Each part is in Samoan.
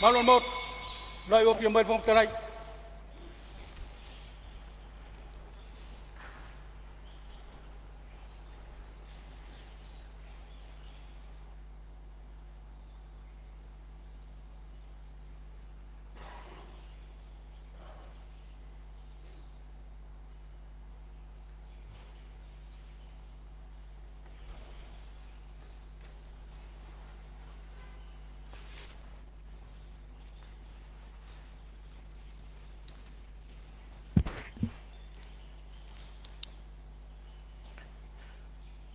Mamalu o le Maota, tulai ua afio mai le Fofoga Fetalai.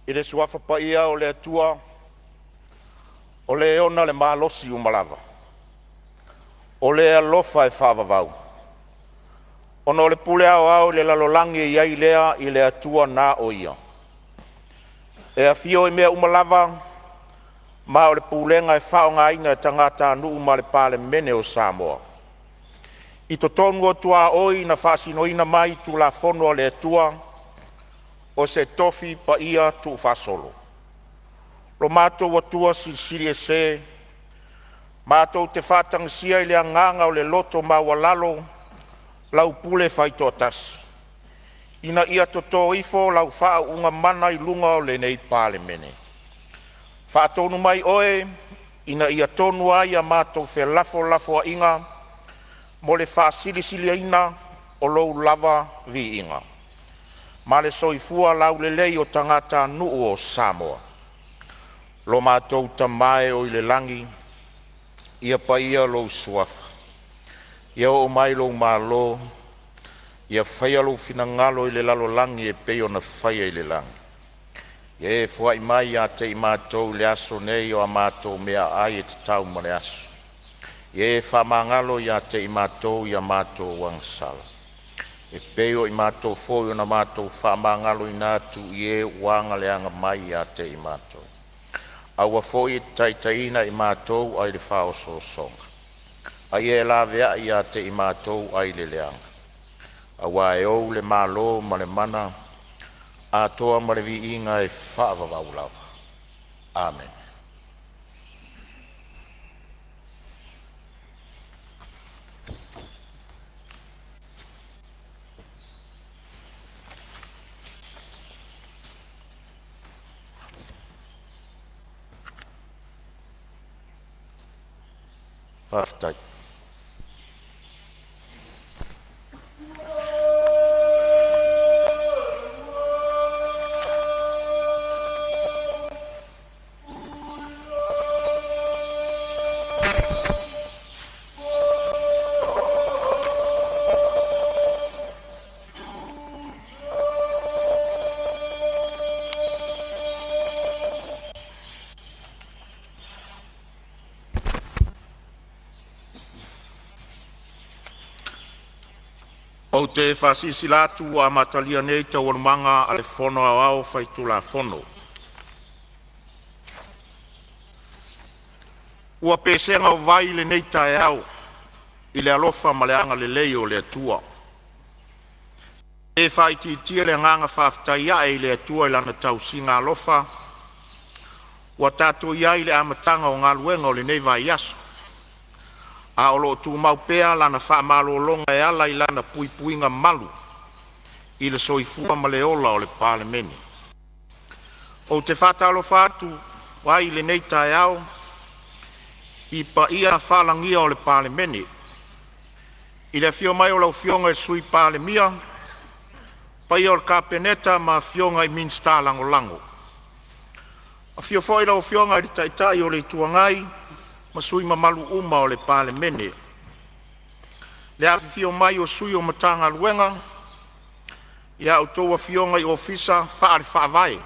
I le Suafa paia o le Atua o le e ona le malosi uma lava, o le alofa e faavavau, ona o le pule aoao i le lalolagi e i ai lea i le Atua na o Ia, e afio i mea uma lava, ma o le pulega e faaaogaina e tagatanuu ma le Palemene o Samoa. I totonu o tuaoi na faasinoina mai Tulafono a le Atua o se tofi paia tuufaasolo. Lo matou Atua Silisili Ese, matou te faatagisia i le agaga o le loto maualalo lau pule faitoatasi, ina ia toto ifo lau faauuga mana i luga o lenei Palemene. Faatonu mai Oe ina ia tonu ai a matou felafolafoaiga mo le faasilisiliina o Lou lava viiga ma le soifua laulelei o tagatanuu o Samoa. Lo matou Tama e oo i le lagi, ia paia lou Suafa, ia oo mai lou Malo, ia faia lou finagalo i le lalolagi e pei ona faia i le lagi. Ia e foai mai ia te i matou i le aso nei o a matou meaai e tatau mo le aso. Ia e faamagalo ia te i matou i a matou agasala, e pei o i matou foi na matou faamagaloina atu i e ua aga mai ia te i matou. Aua foi e te taitaiina i matou ai le faaosoosoga, a ia e laveai ia te i matou ai le leaga, aua e ou le Malo ma le mana atoa ma le viiga e faavavau lava. Amene. Faafetai. Ou te faasilasila atu ua amatalia nei Taualumaga a le Fono Aoao Faitulafono. Ua pesega i lenei taeao i le alofa ma le agalelei o le Atua. E le faaitiitia le agaga faafetai ae i le Atua i Lana tausiga alofa ua tatou i ai i le amataga o galuega o lenei vaiaso, a o lo o tumau pea Lana faamalologa e ala i Lana puipuiga malu i le soifua ma le ola o le Palemene. Ou te faatalofa atu ai i lenei taeao i paia faalagia o le Palemene, i le afio mai o lau Afioga i le Sui Palemia, le paia o le Kapeneta ma afioga i Minisita Lagolago. Afio foi lau Afioga i le Taitai o le Itu Agai ma sui usufono mamalu uma o le Palemene. Le afifio mai o sui o Matagaluega a outou afioga i Ofisa faale-Faavae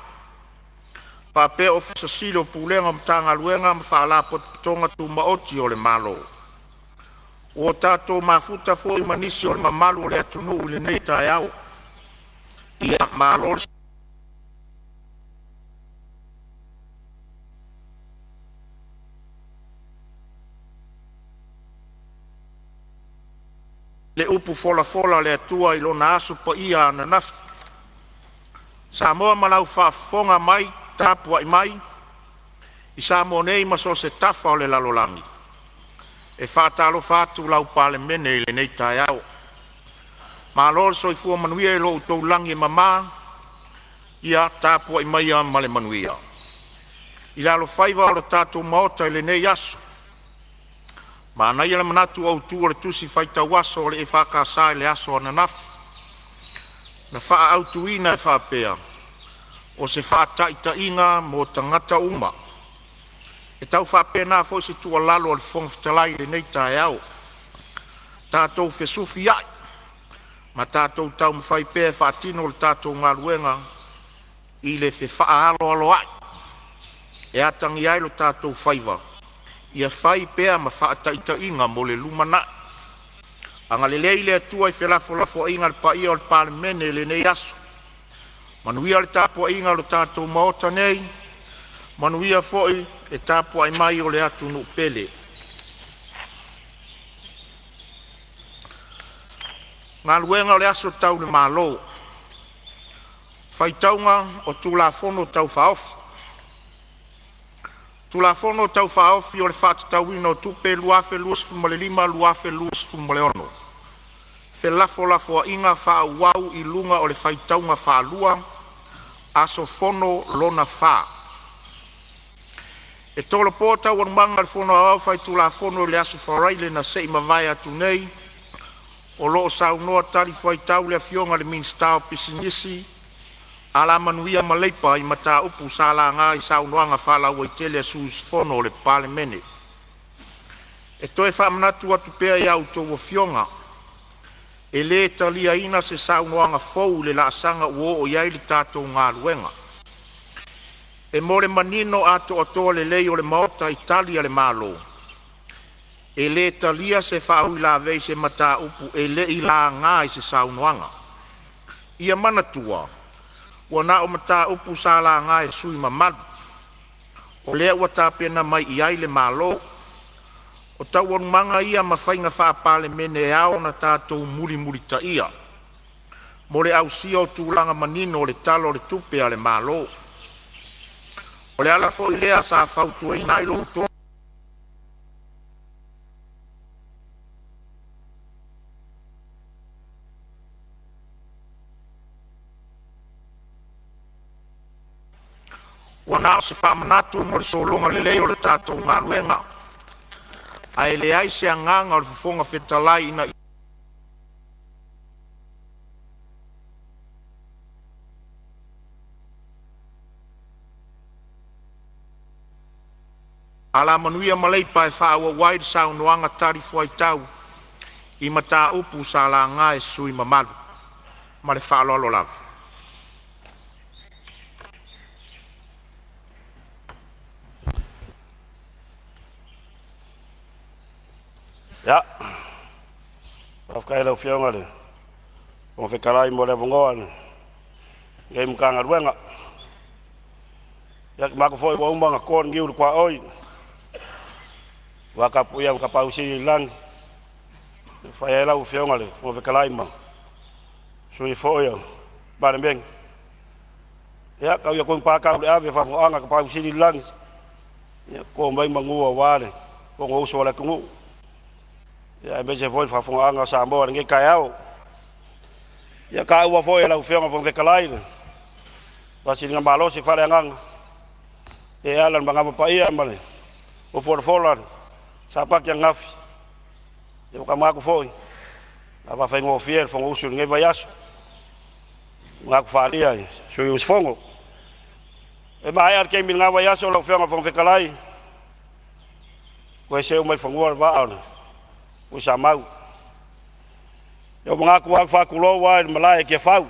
faapea Ofisa Sili o Pulega o Matagaluega ma Faalapotopotoga Tumaoti a le Malo. Ua tatou mafuta foi ma nisi o le mamalu o le atunuu i lenei taeao. Ia malo le le upu folafola a le Atua i Lona aso paia ananafi. Samoa ma lau faafofoga mai tapuai mai i Samoa nei ma so o se tafa o le lalolagi, E faatalofa atu lau Palemene i lenei taeao. Malo le soifua manuia i lo outou lagi e mama, ia tapuai maia ma le manuia. I le alofaiva o le tatou Maota i lenei aso, manaia le manatu autu o le Tusi Faitau Aso a le EFKS i le aso ananafi, na faaautuina e faapea: “O se faataitaiga mo tagata uma.” E tau faapena foi se tuualalo a le Fofoga Fetalai i lenei taeao, tatou fesufiai ma tatou taumafai pea e faatino le tatou galuega i le fefaaaloaloai e atagia ai lo tatou faiva, ia fai pea ma faataitaiga mo le lumanai. Agalelei le Atua i felafolafoaiga a le paia o le Palemene i lenei aso. Manuia le tapuaiga a lo tatou Maota nei, manuia foi le tapuai mai o le atunuu pele. Galuega Tau le Malo Faitauga o Tulafono Tau Faaofi. Tulafono Tau Faaofi o le Faatatauina o Tupe 2025/2026. Felafolafoaiga faaauau i luga o le faitauga faalua – Aso Fono lona 4. E tolopo Taualumaga a le Fono Aoao Faitulafono i le aso Faraile na se i mavae atu nei, o lo o saunoa talifuaitau le Afioga i le Minisita o Pisinisi, Alamanuia ma Leipa i mataupu sa laga i saunoaga faalauaitele a sui usufono o le Palemene. E toe faamanatu atu pea i a outou afioga, e le taliaina se saunoaga fou i le laasaga ua oo i ai le tatou galuega. E mo le manino atoatoa lelei o le Maota i Tali a le Malo, e le talia se faauilavea i se mataupu e le i laga i se saunoaga. Ia manatua, ua na o mataupu sa laga e sui usufono mamalu, o lea ua tapena mai i ai le Malo. O taualumaga ia ma faiga faa-Palemene e ao ona tatou mulimulitaia mo le ausia o tulaga manino o le Tala o le Tupe a le Malo. O le ala foi lea sa fautuaina ai lo outou Ua na o se faamanatu mo le sologa lelei o le tatou galuega, ae leai se agaga o le Fofoga Fetalai ina Alamanuia ma Leipa e faaauau ai saunoaga talifuaitau i mataupu sa laga e sui usufono mamalu. Ma le faaaloalo lava. Ia, faafetai i lau Afioga i le Fofoga Fetalai mo le avanoa o lenei Matagaluega. Ia, ou te manatu foi ua uma ona to le niu i le tuaoi aua le tapuaiga a Tapaau Sili i le lagi e fai ai lau Afioga i le Fofoga Fetalai ma sui foi o le Palemene. Ia tau ia tonu pa tau le ave, faafofogaaga a Tapaau Sili i le lagi, ia to mai manu aua le Fonousu a le atunuu, aemaise foi le faafofogaaga a Samoa i lenei taeao. Ia, taua foi e lau Afioga i le Fofoga Fetalai le faasiligamalosi faaleagaga e ala i le manava paia ma le folafola a le Sapati ananafi. Ia ua ta manatu foi o le a faafaigofie le Fonousu i lenei vaiaso i manatu faaalia i sui usufono. E maea le taimi i lena vaiaso lau Afioga i le Fofoga Fetalai, toe seu mai i fanua le vaa o le Tuisamau. Ua ou manatu ou te faatulou lava i le malae i Tiafau,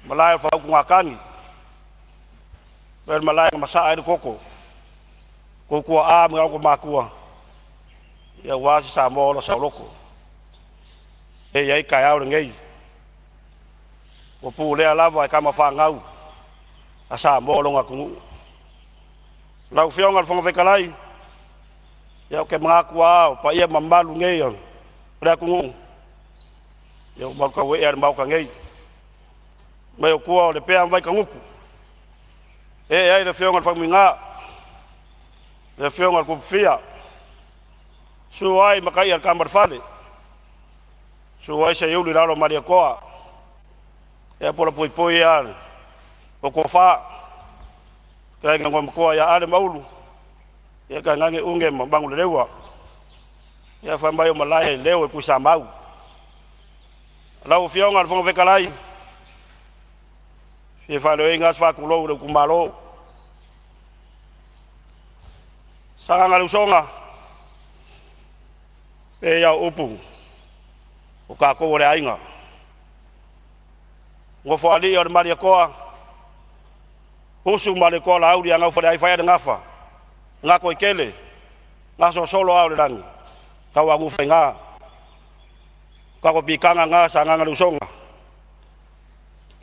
le malae o le faautugatagi, le malae na masaa ai le toto o outou tuaa ma matua aua se Samoa ola saoloto lea e i ai le taeao lenei, ua pulea lava e tama fanau a Samoa lona atunuu. Lau Afioga i le Fofoga Fetalai, ia ou te manatu lava o paia ma mamalu nei o le atunuu, ia ua malu tauee lava i le Maota nei. Fai mai o tua o Lepea ma Vaitagutu e ee ai le afioga i le Faumuina, le afioga i le Tupufia. Susu ai Makaia le tama o le fale, susu ai Seiuli le alo o Malietoa, ia po o le puipui lava o Tofa, fetalaiga i le Igoamatua ia Ale ma Ulu, ia tainane Une ma Manuleleua. Ia fai mai o malae e leo e Tuisamau. Lau Afioga i le Fofoga Fetalai, e fia faaleoina se faatulou i lou itumalo. Sagaga le Usoga, e pei lava o upu, o tatou o le aiga. Nofoalii o le Malietoa, usu Malietoa Laauli ia Gaufaleai fai le gafa, Gatoitele, gasolosolo au o le lagi, tauanuufaiga. Tatou piitaga lena Sagaga le Usoga.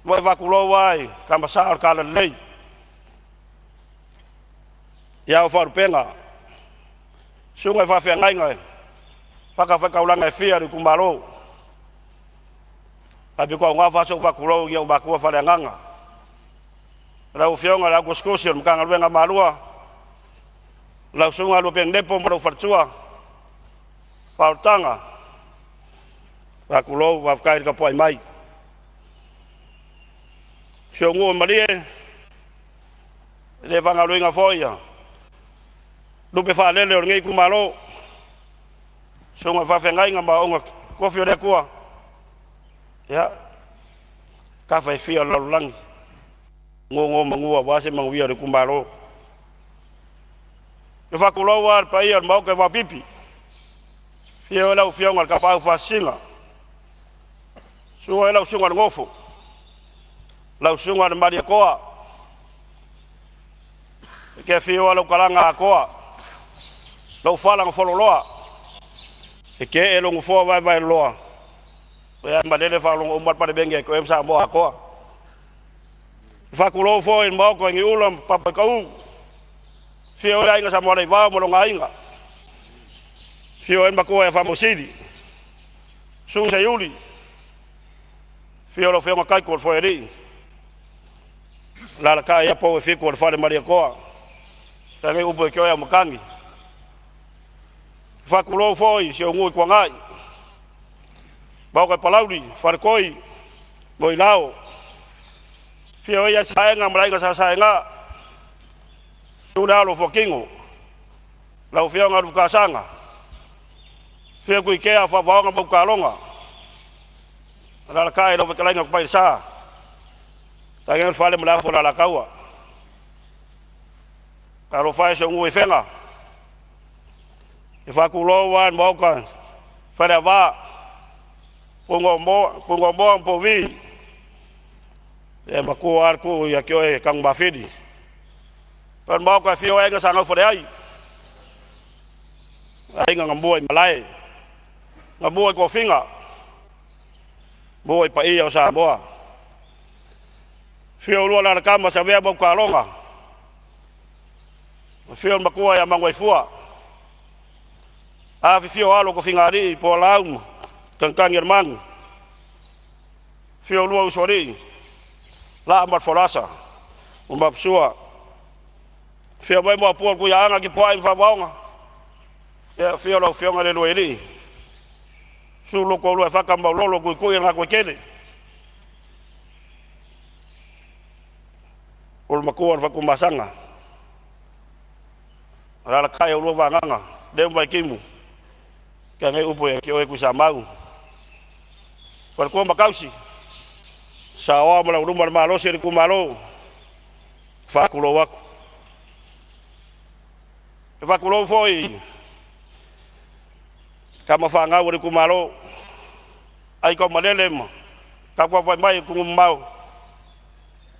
Ua e faatulou lava i Tama Sa o le Talalelei, i ao Faalupega, susuga i faafeagaiga i fatafaitaulaga e fia i le itumalo. Ae pitolaau sou faatulou i ou matua faaleagaga. Lau Afioga i le au tusitusi o le Matagaluega a Malua, lau Susuga Lupenepo ma lou faletua, Faaolataga, faatulou, faafetai le tapuai mai. Si ou nuu i Malie, e le faagaloina foi ia lupe faalele o lenei itumalo, susuga i faafeagaiga ma auauna totofi a le Atua, ia, tafa e fia o le lalolagi, nonomanu aua se manuia o le itumalo. E faatulou lava i le paia o le Maota i Vaopipi, afio ai lau Afioga i le Tapaau Faasisina, susu ai lau Susuga i le Nofo, lau Susuga i le Malietoa, e te afio ai lau Talaga Atoa, lou fala na fololoa, e te ee lou nofoa vaevaeloa, ia malele faalogo uma le Palemene ia te oe ma Samoa atoa. E faatulou foi i le Maota i Niuula ma Papaitou, afio ai le Aiga Samoaleivao ma lona aiga, afio ai le Matua ia Faamausili, susu Seiuli, afio lau Afioga Taito le Foealii, alaalatai ia pou e fitu o le fale Malietoa, feagai upu ia te oe Aumatagi. E faatulou foi i si ou nuu i Tuanai, Maota i Palauli, Faletoi, Moilao, afio ai Saega ma le Aiga Sa Saega, susu le alo o Fuatino, lau Afioga Lufutasana, afio Tuitea Faavaoga ma Utaloga, alaalatai lau fetalaiga Tupailesa, tainane le fale ma le afu o le Alataua. Talofa e i si ou nuu i Afega, e faatulou lava i le Maota Faleava, Pugaumoa ma Pouvi, e matua lava le tuu ia te oe Tanumafili. Le Maota e afio ai Aiga Sa Naufaleai, aiga na mua i malae, na mua i tofiga, mua i paia o Samoa. Afio oulua alalatama Savea ma Utaloga, afio le matua ia Manuaifua, afifio alo o Tofigalii po o Alaau ma Tagitagialemanu, afio oulua usoalii, Laa ma le Folasa ma Maposua, afio mai Maopu o le Tuiaana Tipuai ma Faavaoga, afio lau Afioga Leuluaialii, susu lo toalua e Fata ma Maulolo, Tuitui ma Gatoitele, o le matua o le Fatumasaga, alaalatai oulua vagaga Leu ma Vaitimu, feagai upu ia te oe Tuisamau. Faletua ma tausi, saoa ma lauluma le malosi o le itumalo, faatulou atu. E faatulou foi i tama fanau a le itumalo, Aitaumalele ma taputapuai mai atunuu mamao,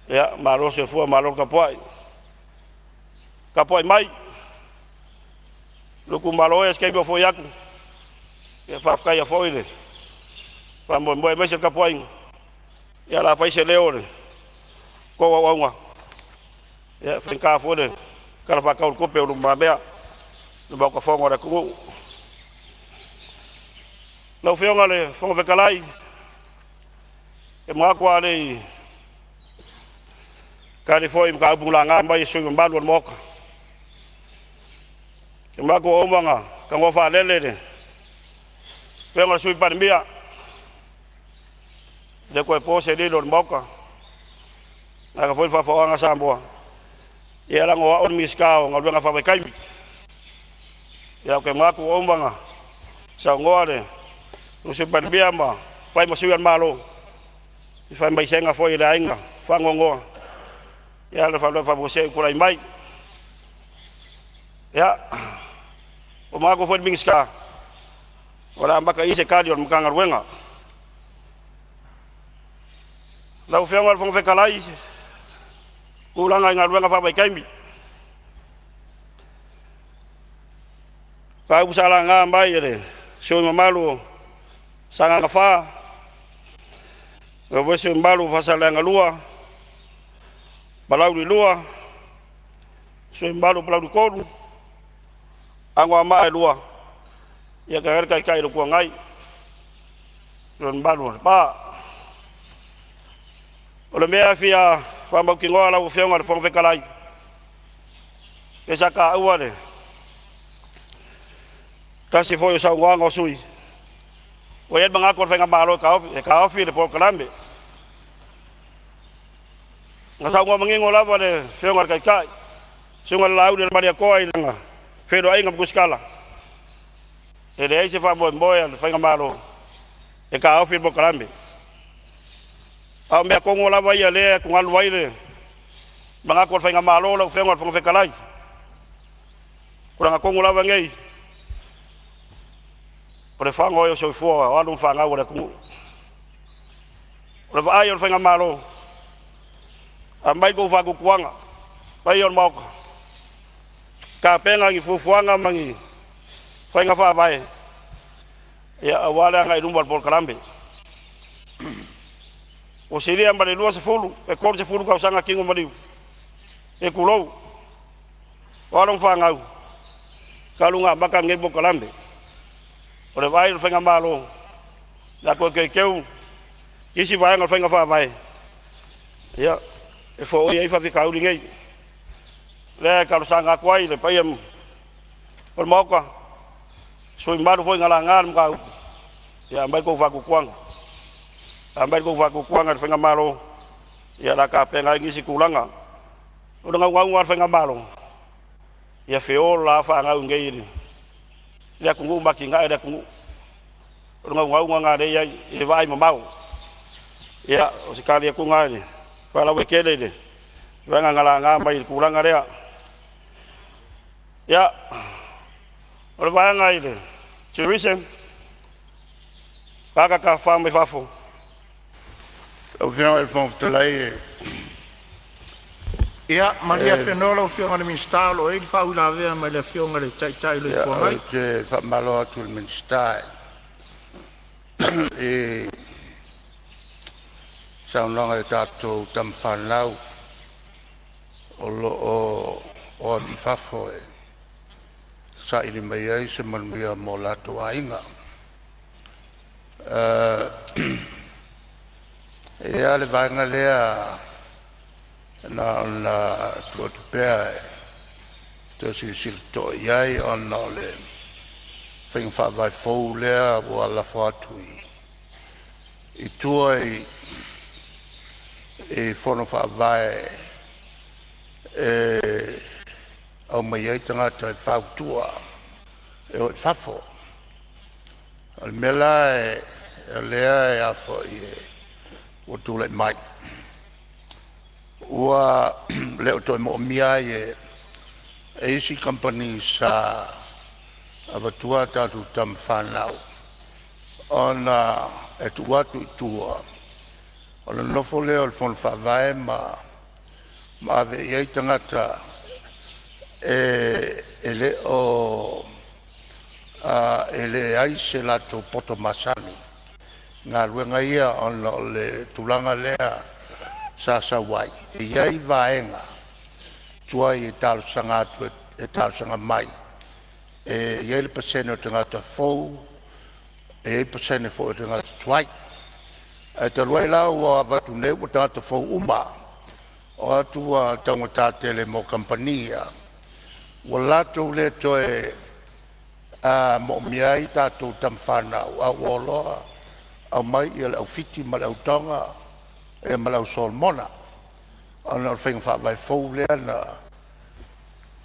ia malo le soifua malo le tapuai. Tapuai mai lou itumalo e, o se taimi ou foi atu. Ia faafetaia foi le faamoemoe aemaise le tapuaiga, ia o le a fai se leo o le tou auauna, ia e faigata foi le Tala Faatatau o le Tupe ua lumamea i le Maota Fono o le atunuu. Lau Afioga i le Fofoga Fetalai, e manatu a le i tali foi i mataupu na laga mai e sui usufono mamalu o le Maota, Manatu ua uma ona tanoa faalele le Afioga i le Sui Palemia, e le toe po se lilo i le Maota, vaeatu foi le faafofogaaga a Samoa, ia leaga o au o le Minisita o Galuega Faavaitaimi. Ia ou te manatu ua uma ona saunoa le Sui Palemia ma fai ma sui o le Malo i faamaisega foi i le aiga faanoanoa, a o le faalavelave faafuasei ua tulai mai. Ia, ua manatu foi le Minisita o le a amata i i se tali a le Matagaluega. Lau Afioga i le Fofoga Fetalai, o tulaga i galuega faavaitaimi. O mataupu sa laga mai e le sui usufono mamalu o Sagaga 4, faapea foi le sui usufono mamalu o Faasaleleaga 2, Palauli 2, sui usufono mamalu o Palauli 3, Anoamaa 2, ia tainane le Taitai o le Itu Agai ma le mamalu o Lepa. O le mea e fia faamautinoa lau Afioga i le Fofoga Fetalai, pei sa taua i se tasi foi o saunoaga a sui usufono, ua i ai le manatu o le faigamalo e taofi le polokalame. Na saunoa manino lava le Afioga i le Taitai, le Susuga i le Laaulialemalietoa i lana feiloaiga ma Tusitala, e leai se faamoemoe o le faigamalo e taofi le polokalame. A o mea tonu lava ia o lea e atugalu ai le manatu o le faigamalo lau Afioga i le Fofoga Fetalai, o tulaga tonu lava nei, o le fago ai o soifua o alo ma fanau a le atunuu. O le vaai a le faigamalo, aumai lo outou faatuatuaga, le paia o le Maota, tapena ni fuafuaga ma ni faiga faavae aua le agai i luma o le polokalame. Ua silia ma le 20 pe 30 tausaga tino maliu, se i tulou, o alo ma fanau talu ona amata lenei polokalame. O le vaai a le faigamalo, o le a toe teuteu isi vaega o le faiga faavae e foia ai faafitauli nei. O lea e talosaga atu ai i le paia o le Maota, sui usufono mamalu foi na laga le mataupu, ia aumai lo outou faatuatuaga, aumai lo outou faatuatuaga i le faigamalo o le a tapena ai nisi tulaga. O le naunauga lava o le faigamalo, ia feola lava fanau i inei i le atunuu ma atinae le atunuu. O le naunautaiga lena o lea e i ai i le vaaimamao. Ia, o se tali atu lena faalauaitele i le vaega na laga mai i le tulaga lea. Ia, o le vaega i le Tourism, tagata tafafao mai fafo. Lau Afioga i le Fofoga Fetalai, Ia malie afenoa lau Afioga i le Minisita o lo o i ai le faauilavea mai le Afioga i le Taitai o le Itu Agai. Ou te faamalo atu i le Minisita i saunoaga i tatou tamafanau o lo o o atu i fafo e saili mai ai se manuia mo latou aiga. E i ai lava le vaega lea na ona tuu atu pea e toe silasila totoa i ai ona o le faiga faavae fou lea ua lafo atu i tua i fono faavae e aumai ai tagata e fautua e o i fafo. O le mea la o lea e a foi ua tulai mai, ua le o toe moomia ai e isi kamupani sa avatua a tatou tama fanau ona e tuu atu i tua ona nonofo lea o le Fono Faavae ma ave i ai tagata e le o e leai se latou poto masani i galuega ia ona o le tulaga lea sa sau ai, e i ai vaega tuai e talosaga atu e talosaga mai e i ai le pasene o tagata fou, e i ai pasene foi o tagata tuai. Ae talu ai la ua avatu nei ua tagata fou uma, o atu ua taugata tele mo kamupani ia Ua latou le toe moomia ai tatou tama fanau, a ua o loa aumai le au Fiti ma le au Toga ma le au Solomona ona o le faiga faavae fou lea na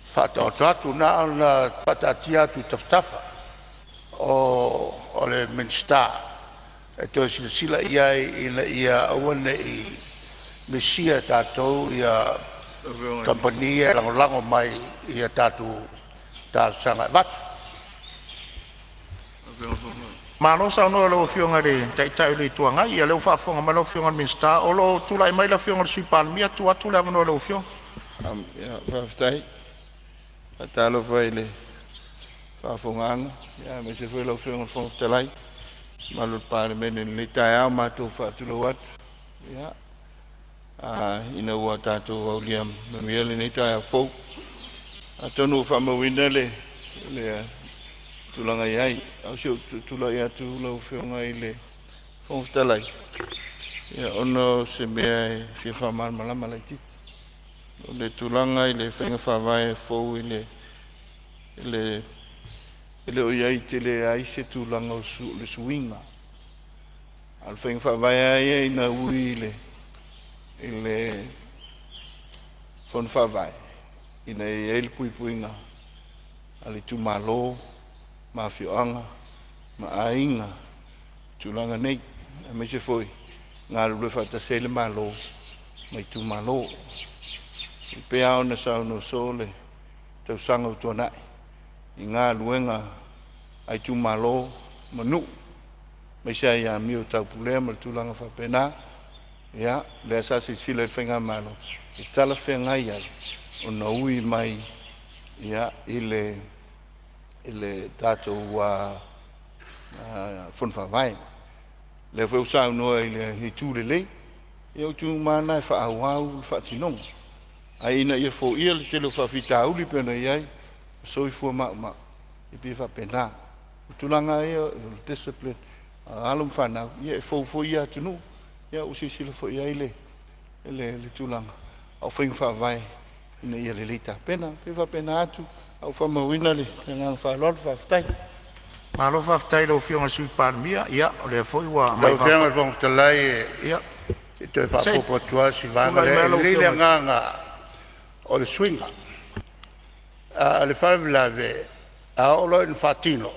faataoto atu. Na ona faataatia atu i tafatafa o le Minisita e toe silasila i ai ina ia aua ne i misia e tatou kamupani ia e lagolago mai i a tatou talosaga e avatu. Malo saunoa i lau Afioga i le Taitai o le Itu Agai. Ia o lea ua faafofoga mai lau Afioga i le Minisita, o lo o tulai mai le Afioga i le Sui Palemia. Tuu atu le avanoa i lau Afioga. Faafetai. E faatalofa i le faafofogaaga aemaise foi lau Afioga i le Fofoga Fetalai ma le mamalu o le Palemene i lenei taeao. Matou te faatulou atu ina ua tatou aulia manuia lenei taeao fou. Atonu ua faamauina le tulaga e i ai, a o si ou tulai atu lau Afioga i le Fofoga Fetalai, ona o se mea e fia faamalamalama laitiiti. O le tulaga i le faiga faavae fou e le o i ai tele ai se tulaga o le suiga. A o le faiga faavae lava ia ina ui i le Fono Faavae, ina ia i ai le puipuiga a le itumalo ma afioaga ma aiga i tulaga nei, aemaise foi e galulue faatasi ai le Malo ma itumalo. E pei lava ona saunoa soo i le tausaga ua tuanai i galuega a itumalo ma nuu, aemaise lava i amio taupulega ma tulaga faapena. Ia, lea sa silasila i ai le faigamalo e talafeagai ai ona ui mai i le tatou Fono Faavae. O lea foi ua saunoa i le itu lelei, ia o itu uma lava na e faaauau le faatinoga, ae ina ia foia le tele o faafitauli pei ona i ai le soifua maumau, e pei e faapena. O tulaga lava ia o le discipline a alo ma fanau, ia e fou foi ia atunuu, ua silasila foi i ai le tulaga, a o faiga faavae ina ia lelei tapena. E pei e faapena atu, ae ua faamauina le agaga faaaloalo. Faafetai. Malo faafetai i lau Afioga i le Sui Palemia. Ia o lea foi ua Lau Afioga i le Fofoga Fetalai, se i toe faaopoopo atu lava si vaega tulai lea. mai E lau lelei le Afioga. agaga o le suiga, a o le faalavelave a oo loa ina faatino,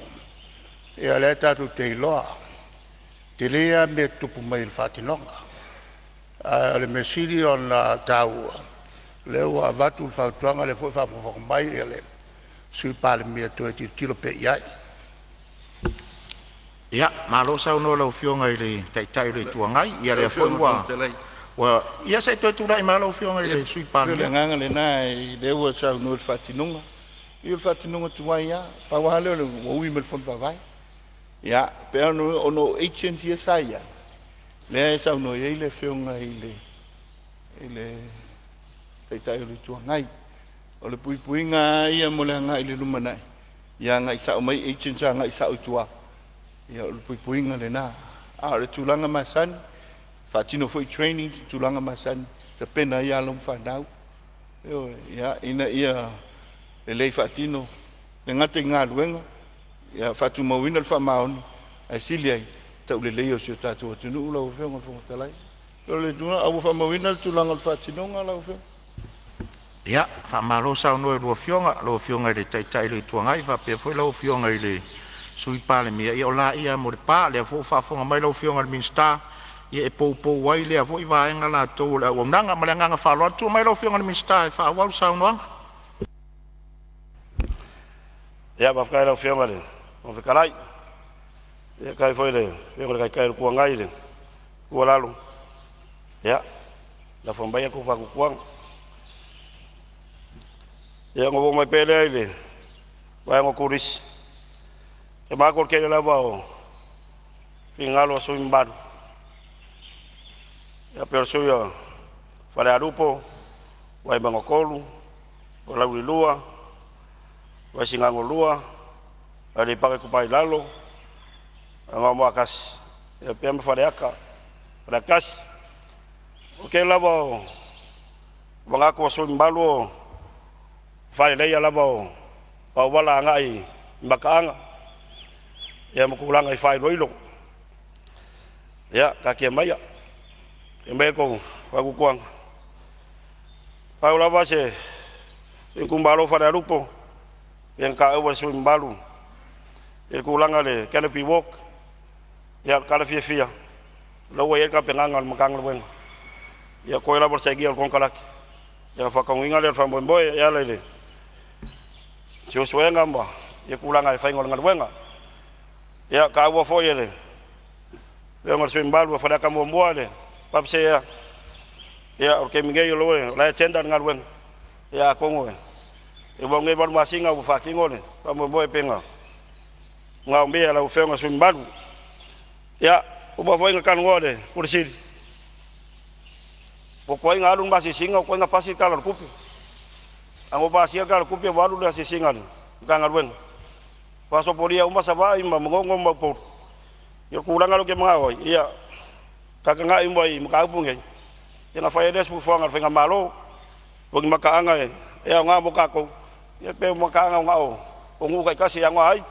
ia lea tatou te iloa, e tele lava mea e tutupu mai i le faatinoga. Ae o le mea sili ona taua, o lea ua avatu le fautuaga, o lea foi ua faafogafoga mai le Sui Palemia e toe tilotilo pea i ai. Ia, malo saunoa i lau Afioga i le Taitai o le Itu Agai. Ia Lau lea foi Afioga i le Fofoga ua Fetalai, ia se i toe tulai mai lava lau Afioga i ia le Sui pei o le Palemia. agaga lena lea ua saunoa i le faatinoga. Ia o le faatinoga tuai lava, pau lava lea ua ui mai le Fono Faavae. Ia, pei lava ona o agents ia sa i ai, lea e saunoa i ai le Afioga i le Taitai o le Itu Agai. O le puipuiga lava ia mo le agai i le lumanai, ia agai sao mai agents agai sao i tua. Ia o le puipuiga lena. A o le tulaga masani, faatino foi trainings ma tulaga masani e tapena ai alo ma fanau, ioe, ia, ina ia lelei faatino, e le gata i galuega, ia faatumauina le faamaoni, ae sili ai ona tauleleia o si o tatou atunuu lau Afioga i le Fofoga Fetalai. A ua faamauina le tulaga o le faatinoga lau Afioga? Ia, faamalo saunoa i lau Afioga i le Taitai o le Itu Agai faapea foi lau Afioga i le Sui Palemia. Ia o laia mo le pa, o lea foi ua faafofoga mai lau Afioga i le Minisita, ia e poupou ai lea foi vaega latou o le auaunaga. Ma le agaga faaaloalo, tulai mai lau Afioga i le Minisita e faaauau le saunoaga. Ia, faafetai i lau Afioga i le Fofoga Fetalai. Ia faafetai foi i le Afioga i le Taitai o le Itu Agai i le tuualalo, ia lafo maia la outou faatuatuaga. Ia ona ou oo mai pea lea i le vaega o turisi. E manatu o le tele lava o finagalo o sui usufono mamalu, ia pei o le sui usufono o Falealupo, Vaimauga 3, Palauli 2, Vaisigano 2, Aleipata Itupa i Lalo, Anoamaa 1, faapea ma Faleata 1. O le tele lava o manatu o sui usufono mamalu Faaleleia lava o auala agai i mataaga ia ma tulaga i faailoilo. Ia taatia maia e aumai tou fautuaga. Pau lava se itumalo o Falealupo ia na taua e le sui usufono mamalu i le tulaga i le canopy walk. Ia o le tala fiafia o la ua i ai le tapenaga a le Matagaluega, ia toe lava o le sainia o le konekarate ia ona faataunuuina lea o le faamoemoe e ala i le suesuega ma ia tulaga i le faiga o le galuega. Ia taua foi e le Afioga i le sui usufono mamalu o Faleata 1 le Pupsea. Ia o le taimi nei o la e tender le galuega, ia atonu e ua au nei 8 masina ua faatino le faamoemoe pei ona manaomia e lau Afioga i le sui usufono mamalu. Ia, ua uma foi ona talanoa i le Ofisa Sili, ua tuai ona alu le ma asiasiga ua tuai ona pasi le Tala o le Tupe. Ae na ou pasia le Tala o le Tupe ua alu le asiasiga a le Matagaluega, faasopolia uma Savaii ma Manono ma Upolu. Ia o le tulaga lea ou te manao ai, ia ta tagai uma i mataupu nei ia ona fai ai lea o se fuafuaga a le faigamalo. O ni mataaga e aoga mo tatou, ia pe o mataaga na o nuu taitasi e aoga ai.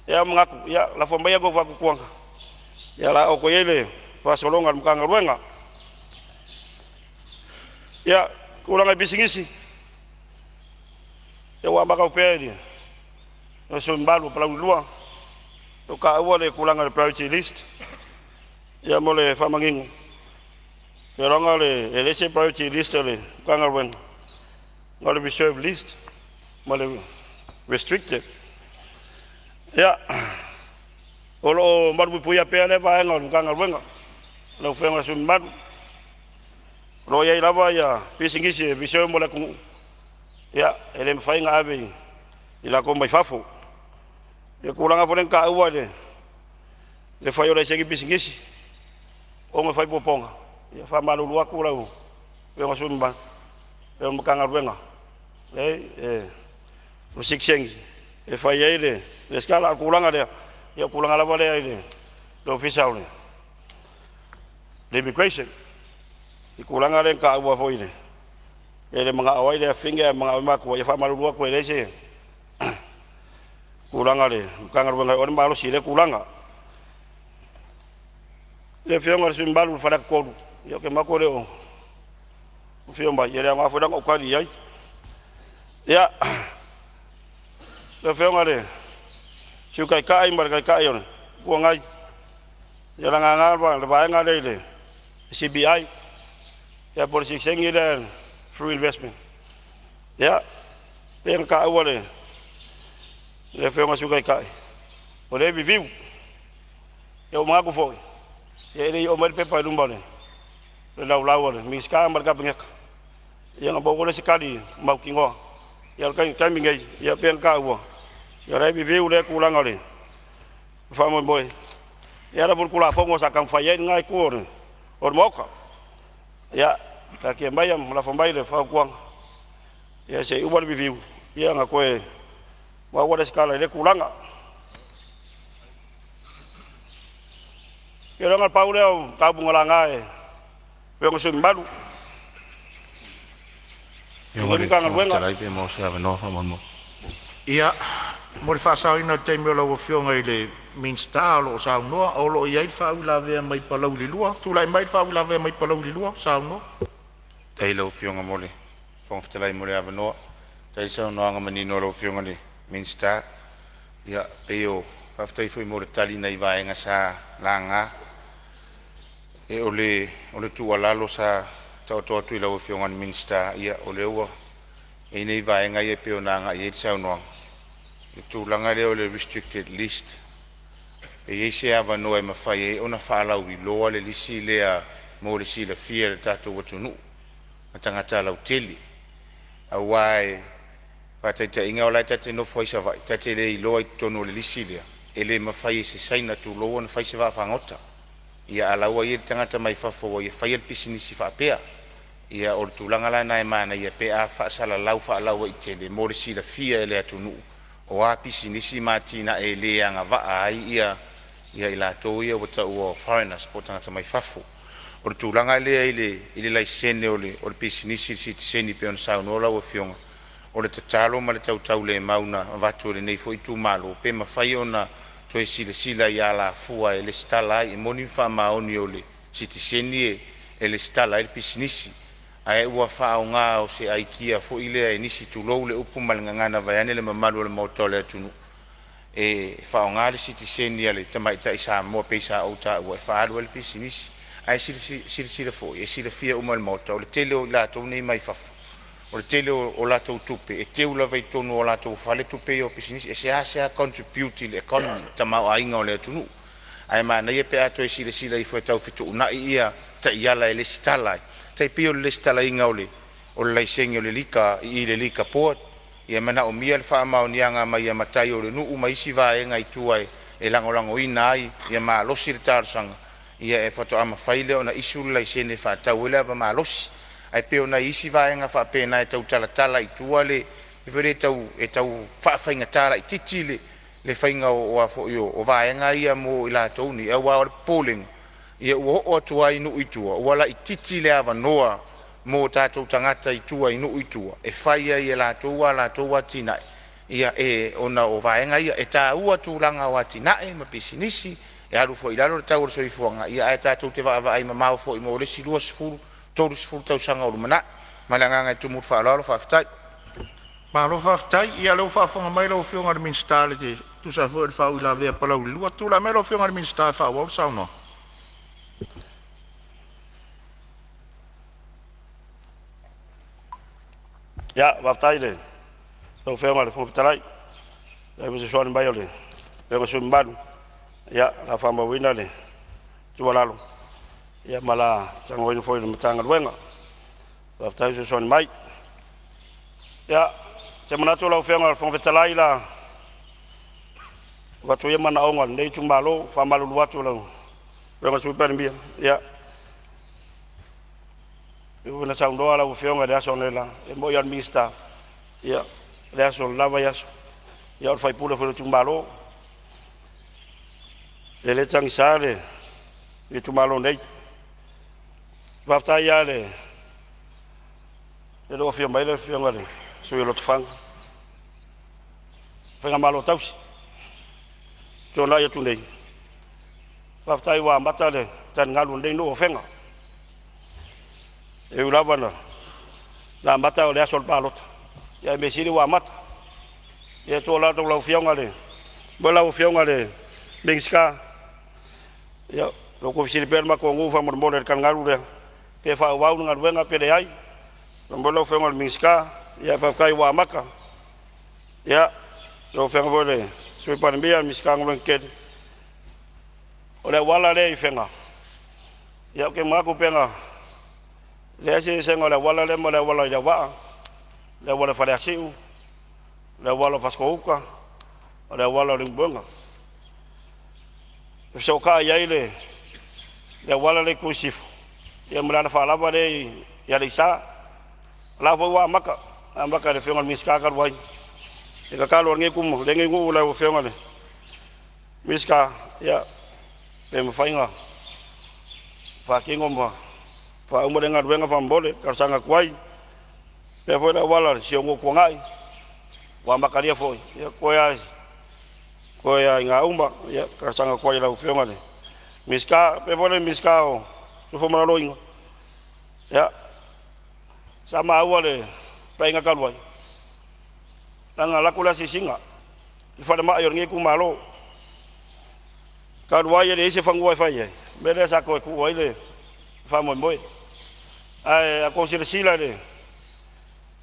Ia manatu, ia lafo maia tou fautuaga, ia o le a oo atu i ai le faasologa a le Matagaluega. Ia, tulaga i pisinisi, ia ua amata atu pea i le sui usufono mamalu o Palauli 2, ua taua le tulaga o le priority list. Ia mo le faamanino, iloga e le se priority list a le Matagaluega, o le reserve list ma le restricted. Ia, o lo o malupuipuia pea lea vaega o le Matagaluega. Lau Afioga i le sui usufono mamalu, o lo o i ai lava ia pisinisi e reserve mo le atunuu, ia e le mafai ona ave i latou mai fafo. Ia, tulaga foi lea na taua i le fai o laisene pisinisi ona fai puapuaga, ia faamalulu atu lau Afioga i le sui usufono mamalu, o le Matagaluega leai o sitiseni e fai ai le resitala. A o le tulaga lea, ia o le tulaga lava lea i le Ofisa o le Immigration i tulaga lea na taua foi e le manao ai le afafine ae manao ai matua. Ia faamalulu atu e leai se tulaga o le Matagaluega e oo i ai le malosi i lea tulaga. Le Afioga i le sui usufono mamalu o Faleata 3, ia ou te manatu e le o afio mai, ia e le aoga foi la ona ou tali i ai. Ia, lau Afioga i le Sui Taitai ma le Taitai o le Itu Agai, ia na laga le vaega lea i le CBI, ia po o le sitiseni lea through investment. Ia, pei ona taua e le Afioga i le Sui Taitai, o lea e review. Ia ua manatu foi, ia e le i oo mai le pepa i luma o le laulau a le Minisita ma le Kapeneta, ia ona maua foi lea o se tali mautinoa. Ia o le taimi nei, ia pei ona taua, ia o la e review lea tulaga o le faamoemoe e ala foi i le Tulafono sa taumafai ai lena itu o le Maota. Ia taatia maia ma lafo mai le fautuaga, ia se i uma le review ia ona toe maua lea o se tala i lea tulaga. Ia na o le pau lea o mataupu na laga e Afioga i sui usufono mamalu o Afioga i lenei le Fofoga Matagaluega. Fetalai pe maua se avanoa faamolemole. Ia, mo le faasaoina o le taimi o lau Afioga i le Minisita o lo o saunoa, o lo o i ai le faauilavea mai Palauli 2. Tulai mai le faauilavea mai Palauli 2, saunoa. Faafetai i lau Afioga mo le Fofoga Fetalai mo le avanoa. Faafetai i le saunoaga manino a lau Afioga i le Minisita. Ia pei o… faafetai foi mo le tali i nai vaega sa laga. O le tuualalo sa taoto atu i lau Afioga i le Minisita, ia o lea ua i ai nei vaega ia pei ona agai i ai le saunoaga, i le tulaga lea o le restricted list. E i ai se avanoa e mafai ai ona faalauiloa le lisi lea mo le silafia e le tatou atunuu ma tagata lautele. Aua e faataitaiga o la e ta te nofo ai i Savaii, ta te le iloa i totonu o le lisi lea e le mafai e se Saina tulou ona fai se vaafagota. Ia a o la e ua i ai le tagata mai fafo ua ia faia le pisinisi faapea. Ia o le tulaga la lena e manaia pe a faasalalau faalauaitele mo le silafia e le atunuu o a pisinisi ma atinae e le agavaa ai i latou ia ua taua o foreigners po o tagata mai fafo. O le tulaga lea i le laisene o le pisinisi sitiseni e pei ona saunoa lau Afioga, O le tatalo ma le tautaulemau na avatu e lenei foi itumalo, pe mafai ona toe silasila i alafua e resitala ai. E moni ma faamaoni o le sitiseni e resitala ai le pisinisi, ae ua faaaoga o se aikia foi lea e nisi, tulou le upu ma le gagana vaeane le mamalu o le Maota o le atunuu, e faaaoga le sitiseni a le tamaitai Samoa pei sa ou taua e faaalu ai le pisinisi. Ae silasila foi e silafia uma e le Maota, o le tele o i latou nei mai fafo, o le tele o latou tupe e teu lava i totonu o latou fale tupe ia o pisinisi. E seasea contribute i le economy, le tamaoaiga o le atunuu. Ae manaia pe a toe silasila ifo e tau fetuunai ia taiala e resitala ai, tai pei o le resitalaina o le laisene o le lika i le Liquor Board. E manaomia le faamaoniaga mai a matai o le nuu ma isi vaega i tua e lagolagoina ai ia malosi le talosaga, ia faatoa mafai lea ona issue le laisene e faatau ai le ava malosi. Ae pei o nai isi vaega faapena e tau talatala i tua le mea foi lea e tau faafaigata laitiiti le faiga o vaega ia mo i latou nei, aua o le popolega ua oo atu lava i nuu i tua ua laitiiti le avanoa mo tatou tagata i tua i nuu i tua e fai ai e latou a latou atinae, ona o vaega ia. E taua tulaga o atinae ma pisinisi, e alu foi i lalo le tau o le soifuaga, ae tatou te vaavaai mamao foi mo le isi 20, 30 tausaga o lumanai. Ma le agaga e tumu i le faaaloalo faafetai. Malo faafetai. Ia o lea ua faafofoga mai lau Afioga i le Minisita e tusa ai foi o le faauilavea a Palauli 2. Tulai mai lau Afioga i le Minisita e faaauau le saunoaga. Ia, faafetai i lau Afioga i le Fofoga Fetalai i le fesoasoani mai o le Afioga i le sui usufono mamalu. Ia, o le a faamauina le tuualalo ma o le a talanoaina foi i le Matagaluega. Faafetai le fesoasoani mai. Ia, ou te manatu lau Afioga i le Fofoga Fetalai, o le a avatu ia manaoga o lenei itumalo. E faamalulu atu i lau Afioga i le Sui Palemia, ia, e pei foi ona saunoa lau Afioga i le aso analeila, e moni lava o le Minisita, ia, o le aso o le la vaiaso, ia o le sui usufono foi o le itumalo. E le tagisa le itumalo nei. Faafetai lava i le ua afio mai le Afioga i le sui usufono o Lotofaga, faigamalo tausii ua tuanai atu nei. Faafetai ua amata le taligalu o lenei nuu o Afega. E ui lava ina amata o le aso o le palota, ae o le mea sili ua amata. Ia e tuualalo atu i lau Afioga i le, lau Afioga i le Minisita, ia o lo o ua fesili pea le matou nuu faamolemole i le taligalu lea, pe faaauau le galuega pe leai. Faamolemole lau Afioga i le Minisita, ae faafetai ua amata. Ia, lau Afioga foi i le Sui Palemia, le Minisita o Galuega Tetele, o le auala lea i Afega, ia ou te manatu pe na leai se eseesega o le auala lea ma le auala i Leauvaa, le auala i Faleasiu, le auala o Fasitoo-uta, o le auala o Leulumoega. E fesootai i ai le auala lea i le itu i sisifo ma le alafaalava lea i Aleisa. O la e foi ua amata, amata e le Afioga i le Minisita talu ai. O le tatalo a lenei nuu i lau Afioga i le Minisita, ia, pe mafai ona faatino ma faauma lea galuega faamolemole e talosaga atu ai. E faapea foi le auala o si ou nuu i Tuanai ua amatalia foi, ia toe lava ina uma. Ia, e talosaga atu ai i lau Afioga i le Minisita. E faapea foi le Minisita o le Soifua Maloloina, ia, sa maua i le Paeaiga talu ai, leaga na alu atu le asiasiga i le falemai o lenei itumalo, talu ai e leai se fanua e fai ai, o le mea lea sa toe tuu ai le faamoemoe. Ae a outou silasila i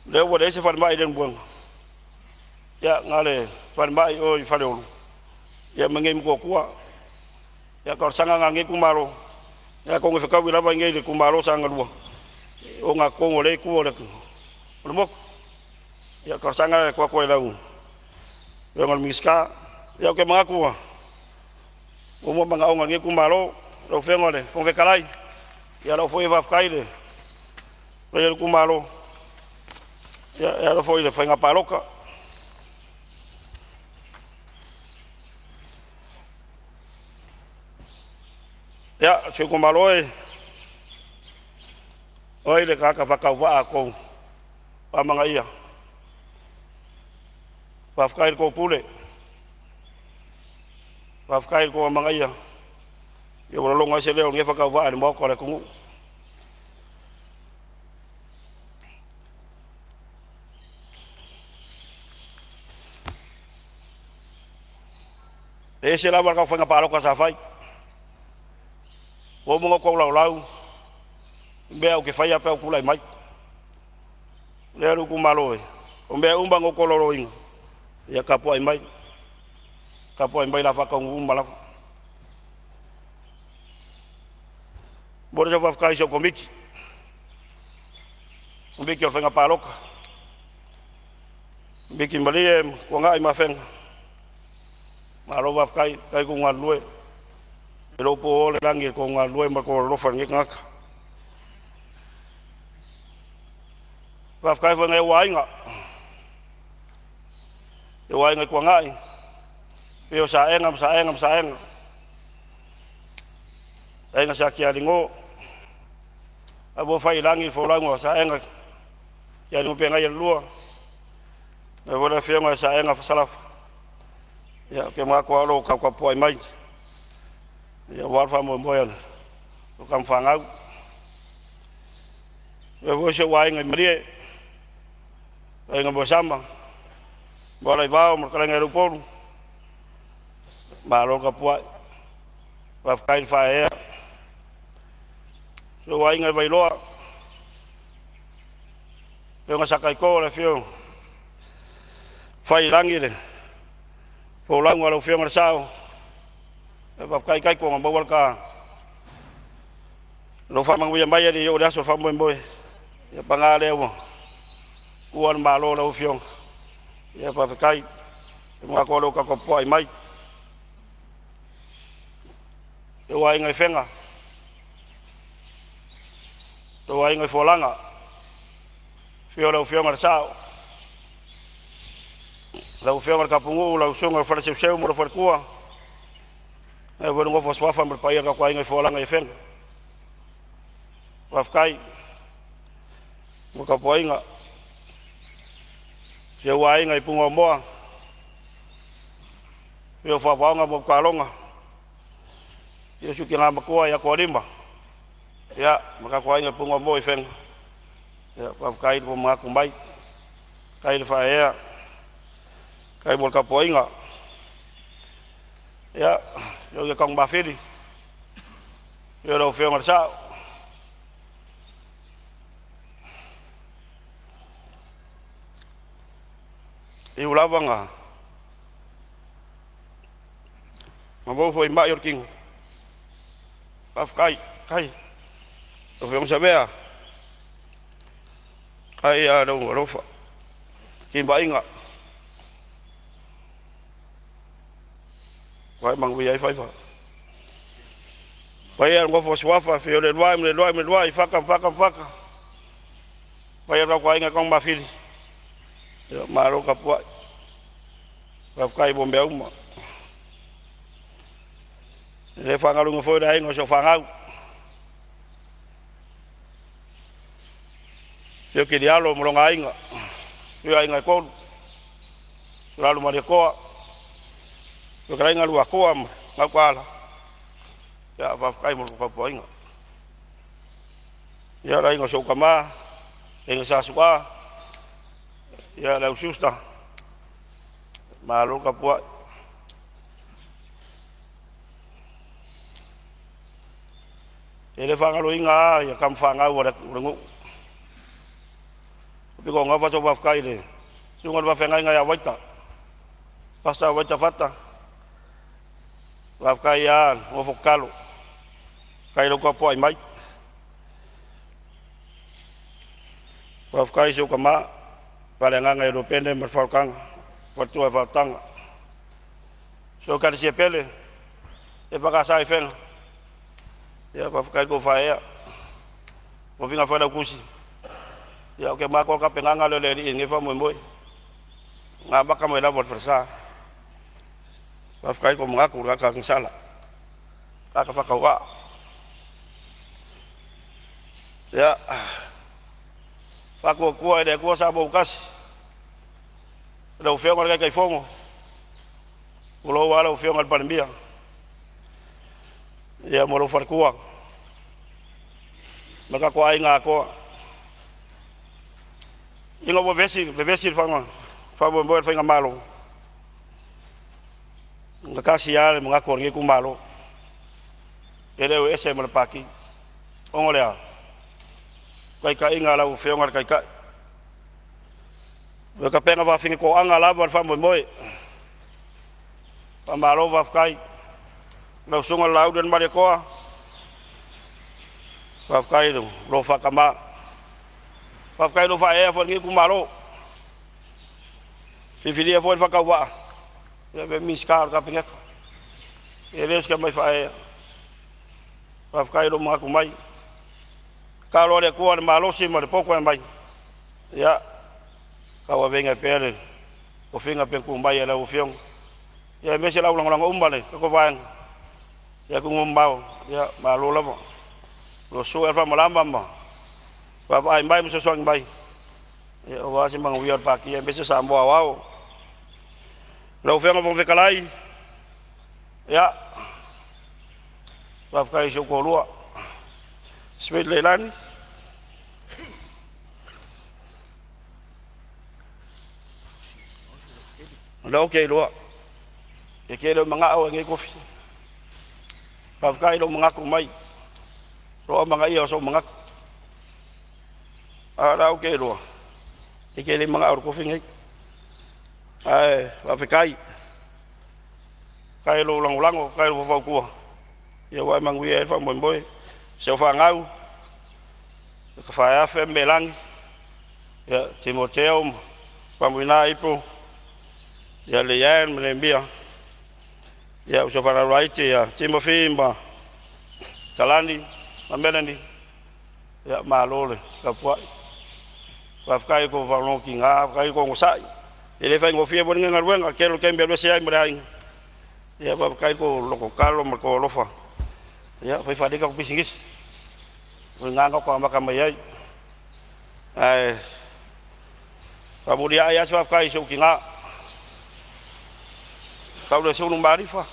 le ua leai se falemai i Leulumoega, ia na o le falemai i o i Faleolo ma i inei i Motootua. Ia, o le talosaga lena a lenei itumalo, atonu e fetaui lava i inei i le itumalo o Sagaga 2 i le ogatotonu o lea itu o le motu. Ia, o le talosaga lena e tuu atu ai i lau Afioga i le Minisita. Ia, ou te manatu ua uma manaoga o lenei itumalo. Lau Afioga i le Fofoga Fetalai, ia o lau foi faafetai i le paia o le itumalo e ala foi i le faiga palota. Ia, si ou itumalo e, o ai le tagata faatauvaa a outou faamanaia? Faafetai i le tou pule, faafetai i le tou amanaia ia ua lologo ai se leo o lenei faatauvaa i le maota o le atunuu. E ese lava le tatou faiga palota sa fai. Ua uma ona outou laulau i mea ou te faia pe a ou tulai mai. Lea lou itumalo e, o mea uma na outou laulauina, ia tapuai mai, tapuai mai o le a faataunuu uma lava. E momoli lau faafetai i si ou Komiti, Komiti o le Faiga Palota, Komiti Malie ma Tuanai ma Afega, malo faafetai, faafetai le galulue. E le o po le lagi i le tou galulue ma le tou alolofa i lenei tagata. Faafetai foi i nai ou aiga, ou aiga i Tuanai, afio o Saega ma Saega ma Saega, aiga Sa Tialigo, a ua fai i lagi le folauga a Saega Tialigo pegai e lua, ae foi le afioga ia Saega Fasalafa. Ia, ou te manatu lava o lo o tautapuai mai aua le faamoemoe o tama fanau. E foi si ou aiga i Malie, aiga Moesama, Moalaivao ma le fetalaiga ia Leupolu, malo le tapuai, faafetai le faaeaea. Si ou aiga i Vailoa, afioga Sataito, le afio o Faiilagi le folauga a lau Afioga i le Sao, faafetai Taito na maua le ta alofa faamanuia mai e le i oo i le aso o le faamoemoe. Ia paga lea ua ua le malo lau Afioga. Ia faafetai, manatu o lo o tapuai mai. Lou aiga i Fega, lou aiga i Fualaga, afio lau Afioga i le Sao, lau Afioga i le Tapunuu, lau Susuga i le Faleseuseu ma lou faletua, ae foi le nofo a suafa ma le paia o le tatou aiga i Fualaga i Afega. Faafetai mo le tapuaiga. Si ou aiga i Punaomoa, afio Faafaoga ma Utaaloga, afio si ou tina matua ia Tualima, ia ma tatou aiga i Punaomoa i Afega. Ia faafetai le manatu mai, faafetai le faaeaea, faafetai mo le tapuaiga. Ia, ia Taugmafili, afio lau Afioga i le Sao, e ui lava ina maua foi i mai o le tino, faafetai i lau Afioga Savea, faafetai lava i lou alofa, timaiga ua e manuia ai faiva. Le paia i le nofo a suafa, afio Leuluai ma Leuluai ma Leuluai, Fata ma Fata ma Fata, le paia o le tatou aiga Taugmafili, ia malo tapuai, faafetai mo mea uma. E le faagaloina foi le aiga o si au fanau, afio Tilialo ma lona aiga, afio Aiga e Tolu, Sulalu ma Alietoa, fetalaiga Luatua ma Gautaala, ia faafetai mo le tapuaiga. Ia le aiga o si ou tama, aiga Sa Su'a, ia le au Susta, malo tapuai. E le faagaloina lava ia tama fanau a le nuu. Pito gafa sau faafetai i le susuga i le faafeagaiga ia Vaita, Pastor Vaita Fata, faafetai lava nofo tatalo, faafetai i lou tapuai mai. Faafetai i si ou tama faaleagaga ia Lepene ma le Faaolataga, faletua ia Faaolataga. Si ou ekalesia pele EFKS i Fega, ia faafetai le tofa ea, tofiga failautusi. Ia ou te manatu o le tapenaga lea a le Alii i lenei faamoemoe, na amata mai lava i le falesa. Faafetai le manatu i le tagata agasala, tagata faatauvaa. Ia, Faatuatua i le Atua Samoa ua tasi. Lau Afioga i le Taitaifono, tulou lava lau Afioga i le Palemia, ia ma lou faletua ma le tatou aiga atoa. Ina ua vevesi, vevesi le faamoemoe o le faigamalo, na tasi lava le manatu o lenei itumalo, e le o ese ma le Pati. Ona o le a? Taitaiga a lau Afioga i le Taitai. O le tapena faafinetoaga lava le faamoemoe. Faamalo faafetai. Lau Susuga i le Laauli ma le Malietoa, faafetai i lou faatama, faafetai i lou faaeaea foi i lenei itumalo. Filifilia foi le faatauvaa e avea ma Minisita o le Kapeneta. E le o se tamai faaeaea. Faafetai i lou manatu mai. Tatalo lava i le Atua le malosi ma le poto e aumai, ia tauaveina ai pea le tofiga pei ona tuu mai e lau Afioga, aemaise le au lagolago uma a le tatou vaega i atunuu e mamao, ia malo lava. O lo o susu foi Alofaamalama ma vaavaai mai ma fesoasoani mai aua se manuia o le Pati aemaise Samoa aoao. Lau Afioga i le Fofoga Fetalai, ia, faafetai i si ou toalua, Sweet Leilani o lea ou te iloa e te le o manao oe i lenei tofi. Faafetai i lou manatu mai, lou amanaia o sou manatu. A o lea ou te iloa e te le manao i le tofi lenei. Ae faafetai, faafetai i lou lagolago, faafetai i lou faufautua ua e manuia ai le faamoemoe. Si au fanau, Tafaeafe ma Melani, ia Timoteo ma Faumuina Ipo, ia Leanne ma Nehemia, ia si au fanau laiti ia Timothy ma Kalani ma Melanie, ia malo le tapuai. Faafetai i le tou faalogotiga, faafetai le onosai. E le faigofie foi lenei galuega, o le tele o taimi e alu ese ai ma le aiga. Ia faafetai i le tou lototalo ma le tou alofa, ia fai faalelei tatou pisinisi, o i ina na tatou amata mai ai. Ae faamuli ae lava se faafetai i si ou tina, Taulesulu Malifa,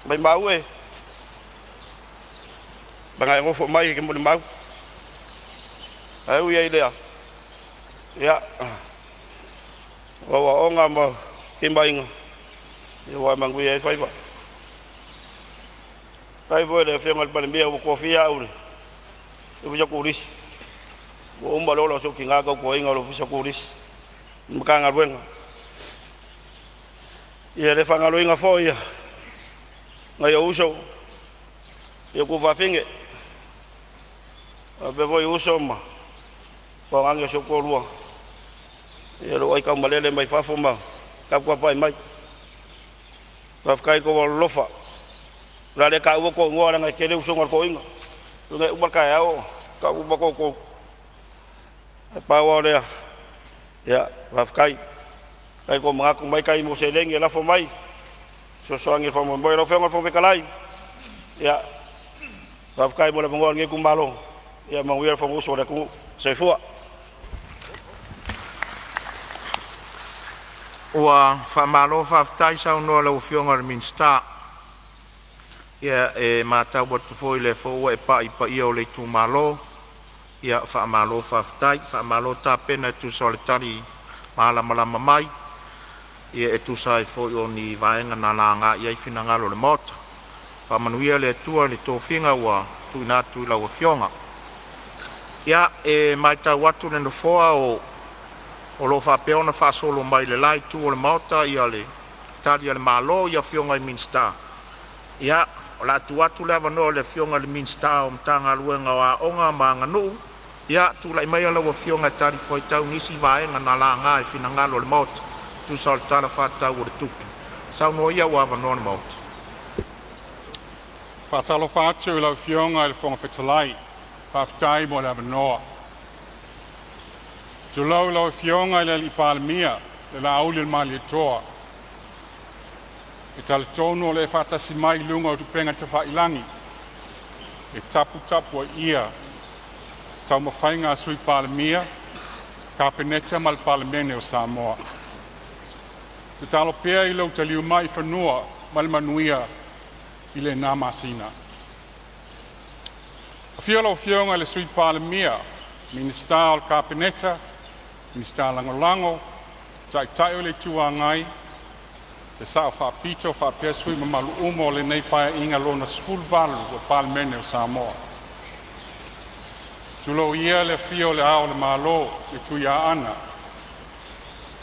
maimau e leaga e nofo mai e te molimau. Ae ui lava i lea, ia, o aoaoga ma timaiga ua manuia ai faiva. Faafetai foi i le Afioga i le Palemia ua tofia au i le Ofisa Turisi, ua uma le ola o si ou tina tautuaina o le Ofisa Turisi i le Matagaluega. Ia e le faagaloina foi nai ou uso, nai ou tuafafine, faapea foi uso ma toalagi o si ou toalua, ia lou aitaumalele mai fafo ma taputapuai mai. Faafetai i lo outou alolofa. O le a le taua tou igoa leaga e tele usoga a le toeaina, e uma le taeao o tau uma outou. Ae pau lava o lea, ia faafetai. Faafetai i tou manatu mai tai mo seleni e lafo mai e fesoasoani i le faamoemoe. Lau Afioga i le Fofoga Fetalai, ia faafetai mo le avanoa o lenei itumalo. Ia manuia le Fonousu a le atunuu. Soifua. Ua faamalo faafetai saunoa i lau Afioga i le Minisita. Ia e matau atu foi o lea foi ua e pai i paia o le itumalo. Ia faamalo faafetai, faamalo tapena e tusa o le tali malamalama mai e tusa ai foi o ni vaega na laga i ai finagalo o le Maota. Faamanuia le Atua i le tofiga ua tuuina atu i lau Afioga. Ia, e matau atu le nofoa o lo o faapea ona faasolo mai le la itu o le Maota le Tali a le Malo i afioga i Minisita. Ia, o le a tuu atu le avanoa i le Afioga i le Minisita o Matagaluega o Aoga ma Aganuu. Ia, tulai maia lau Afioga e talifuaitau i nisi vaega na laga i finagalo o le Maota e tusa o le Tala Faatatau o le Tupe. Saunoa ia ua avanoa le Maota. Faatalofa atu i lau Afioga i le Fofoga Fetalai, faafetai mo le avanoa. Tulou lau Afioga i le Palemia, le Laauli ma le Malietoa. E talitonu o lo o e faatasi mai i luga o upega tafailagi. e taputapuaia taumafaiga a Sui Palemia, Kapeneta ma le Palemene o Samoa. Tatalo pea i lou taliu mai i fanua ma le manuia i lena masina. Afio lau Afioga i le Sui Palemia, Minisita o le Kapeneta, Minisita Lagolago, Taitai o le Itu Agai, le Sao Faapito faapea sui usufono mamalu uma o lenei Paeaiga lona XVIII o le Palemene o Samoa. Tulou ia le afio o Le Ao o le Malo, le Tuiaana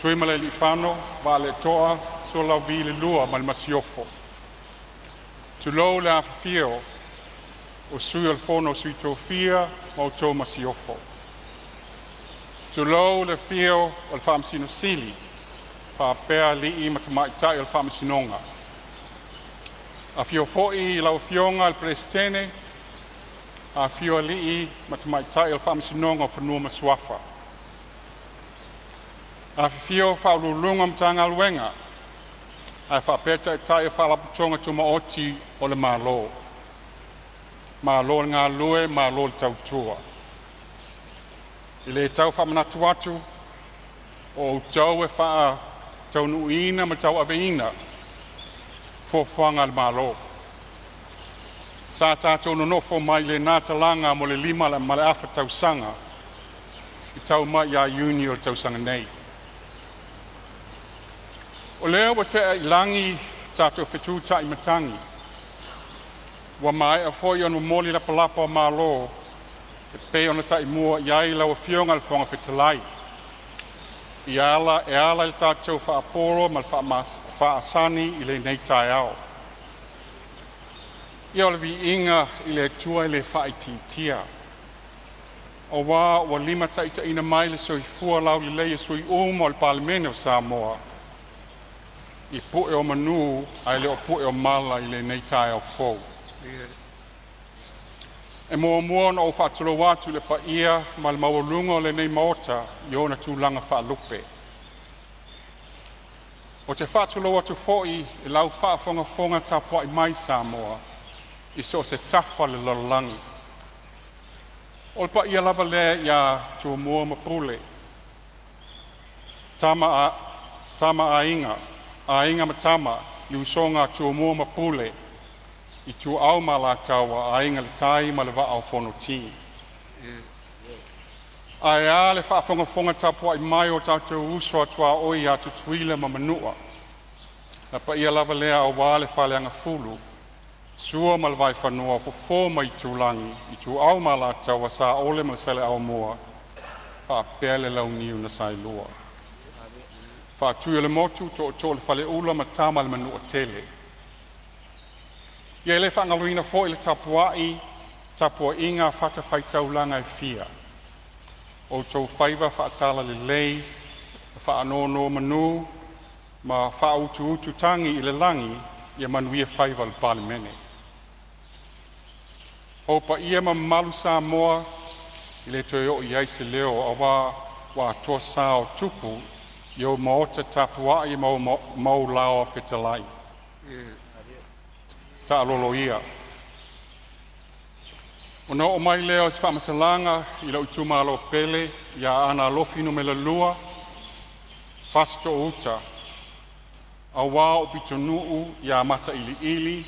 Tuimalealiifano Vaaletoa Sualauvi II ma le Masiofo. Tulou le afifio o Sui o le Fono a Sui Tofia ma le Masiofo. Tulou le afio o le Faamasino Sili faapea alii ma tamaitai o le Faamasinoga. Afio foi lau Afioga i le Peresetene, afifio alii ma tamaitai o le Faamasinoga o Fanua ma Suafa. Afifio Faauluuluga o Matagaluega ae faapea Taitai o Faalapotopotoga Tumaoti o le Malo. Malo le galulue malo le tautua. E le tau faamanatu atu, o outou e faataunuuina ma tauaveina fuafuaga a le Malo. Sa tatou nonofo mai lena talaga mo le 5.5 tausaga e tau mai ia Iuni o le tausaga nei. O lea ua tea i lagi tatou fetu taimatagi ua maea foi ona momoli lapalapa o malo e pei ona taimua i ai lau Afioga i le Fofoga Fetalai e ala i le tatou faapolo ma le faasani i lenei taeao. Ia o le viiga i le Atua e le faaitiitia aua ua limataitaiina mai le soifua laulelei o sui usufono uma o le Palemene o Samoa i pu'e o manu ae le o pu'e o mala i lenei taeao fou. E muamua ona ou faatulou atu i le paia ma le maualuga o lenei Maota i ona tulaga faalupe. Ou te faatulou atu foi i lau faafogafoga tapuai mai Samoa i so o se tafa o le lalolagi. O le paia lava lea ia Tumua ma Pule, Tama a Aiga, Aiga ma Tama, le usoga a Tumua ma Pule, Ituau ma Alataua, Aiga i le Tai ma le Vaa o Fonoti. Ae a le faafogafoga tapuai mai a o tatou uso a tuaoi ia Tutuila ma Manua. Le paia lava lea aua le Faleagafulu, Sua ma le Vaifanua, Fofo ma Aitulagi, Ituau ma Alataua, Saole ma Saleaaumua faapea le Launiu na Saelua. Faatui o le motu, Tootoo o le Faleula ma Tama a le Manuatele. Ia e le faagaloina foi le tapuaiga a fatafaitaulaga e fia, o outou faiva faatalalelei ma faanonomanu ma faautuutu tagi i le lagi ia manuia faiva o le Palemene. O paia ma mamalu Samoa e le toe oo i ai se leo aua ua atoa sa o tupu i ou maota tapuai ma ou laoa fetalai. Taalolo ia. Ona oo mai lea o se faamatalaga i lou itumalo pele ia Aana Alofi Nu.2, Fasitoo-uta aua ou pitonuu ia Matailiili,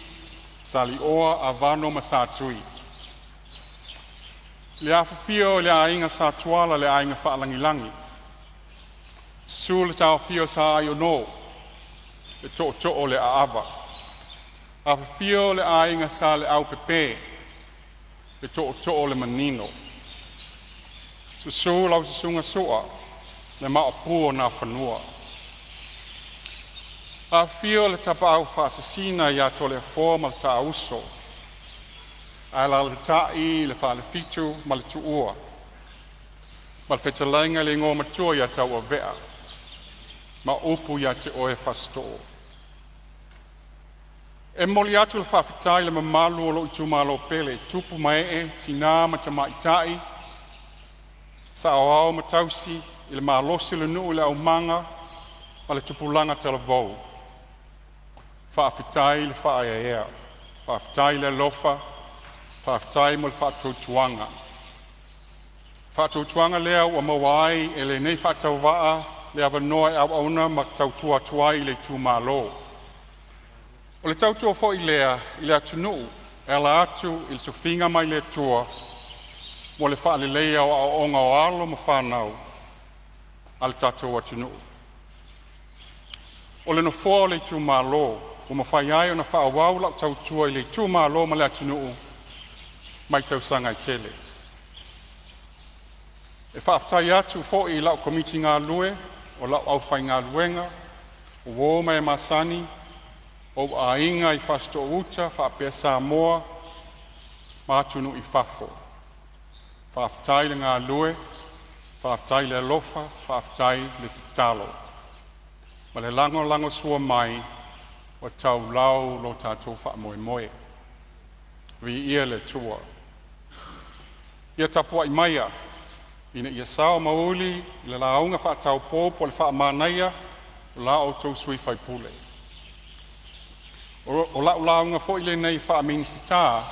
Salioa, Avano ma Satui. Le afifio o le Aiga Sa Tuala, le Aiga Faalagilagi, susu le taofia o Sa Aiono le Tootoo o le Aava, afifio le Aiga Sa Leaupepe, le Tootoo o le Manino, susu lau Susuga Sua le Maopu o Nafanua. Afifio le Tapaau Faasisina ia Toleafoa ma le taa uso, alaalatai le Falefitu ma le Tuua ma le fetalaiga i le Igoamatua ia Tauauvea ma upu ia te oe Fasitoo. E momoli atu le faafetai i le mamalu o lou itumalo pele, tupu ma ee, tinā ma tamaitai, saoao ma tausi i le malosi o le nuu, le aumaga ma le tupulaga talavou, faafetai le faaeaea, faafetai le alofa. Faafetai mo le faatuatuaga. Faatuatuaga lea ua maua ai e lenei faatauvaa le avanoa e auauna ma tautua atu ai i le itumalo. O le tautua foi lea i le atunuu e ala atu i le tofiga mai le Atua mo le faaleleia o aoaoga o alo ma fanau a le tatou atunuu. O le nofoa o le itumalo ua mafai ai ona faaauau lau tautua i le itumalo ma le atunuu mai tausaga e tele. E faafetai atu foi i lau Komiti Galulue o lau aufaigaluega, o uo ma e masani, ou aiga i Fasitoouta faapea Samoa ma atunuu i fafo. Faafetai le galulue, faafetai le alofa, faafetai le tatalo ma le lagolagosua mai ua taulau lo tatou faamoemoe. Viia le Atua. Ia tapuai maia ina ia sao ma uli le lauga faataupou po o le faamanaia o la outou sui usufono. O lau lauga foi lenei faa-Minisita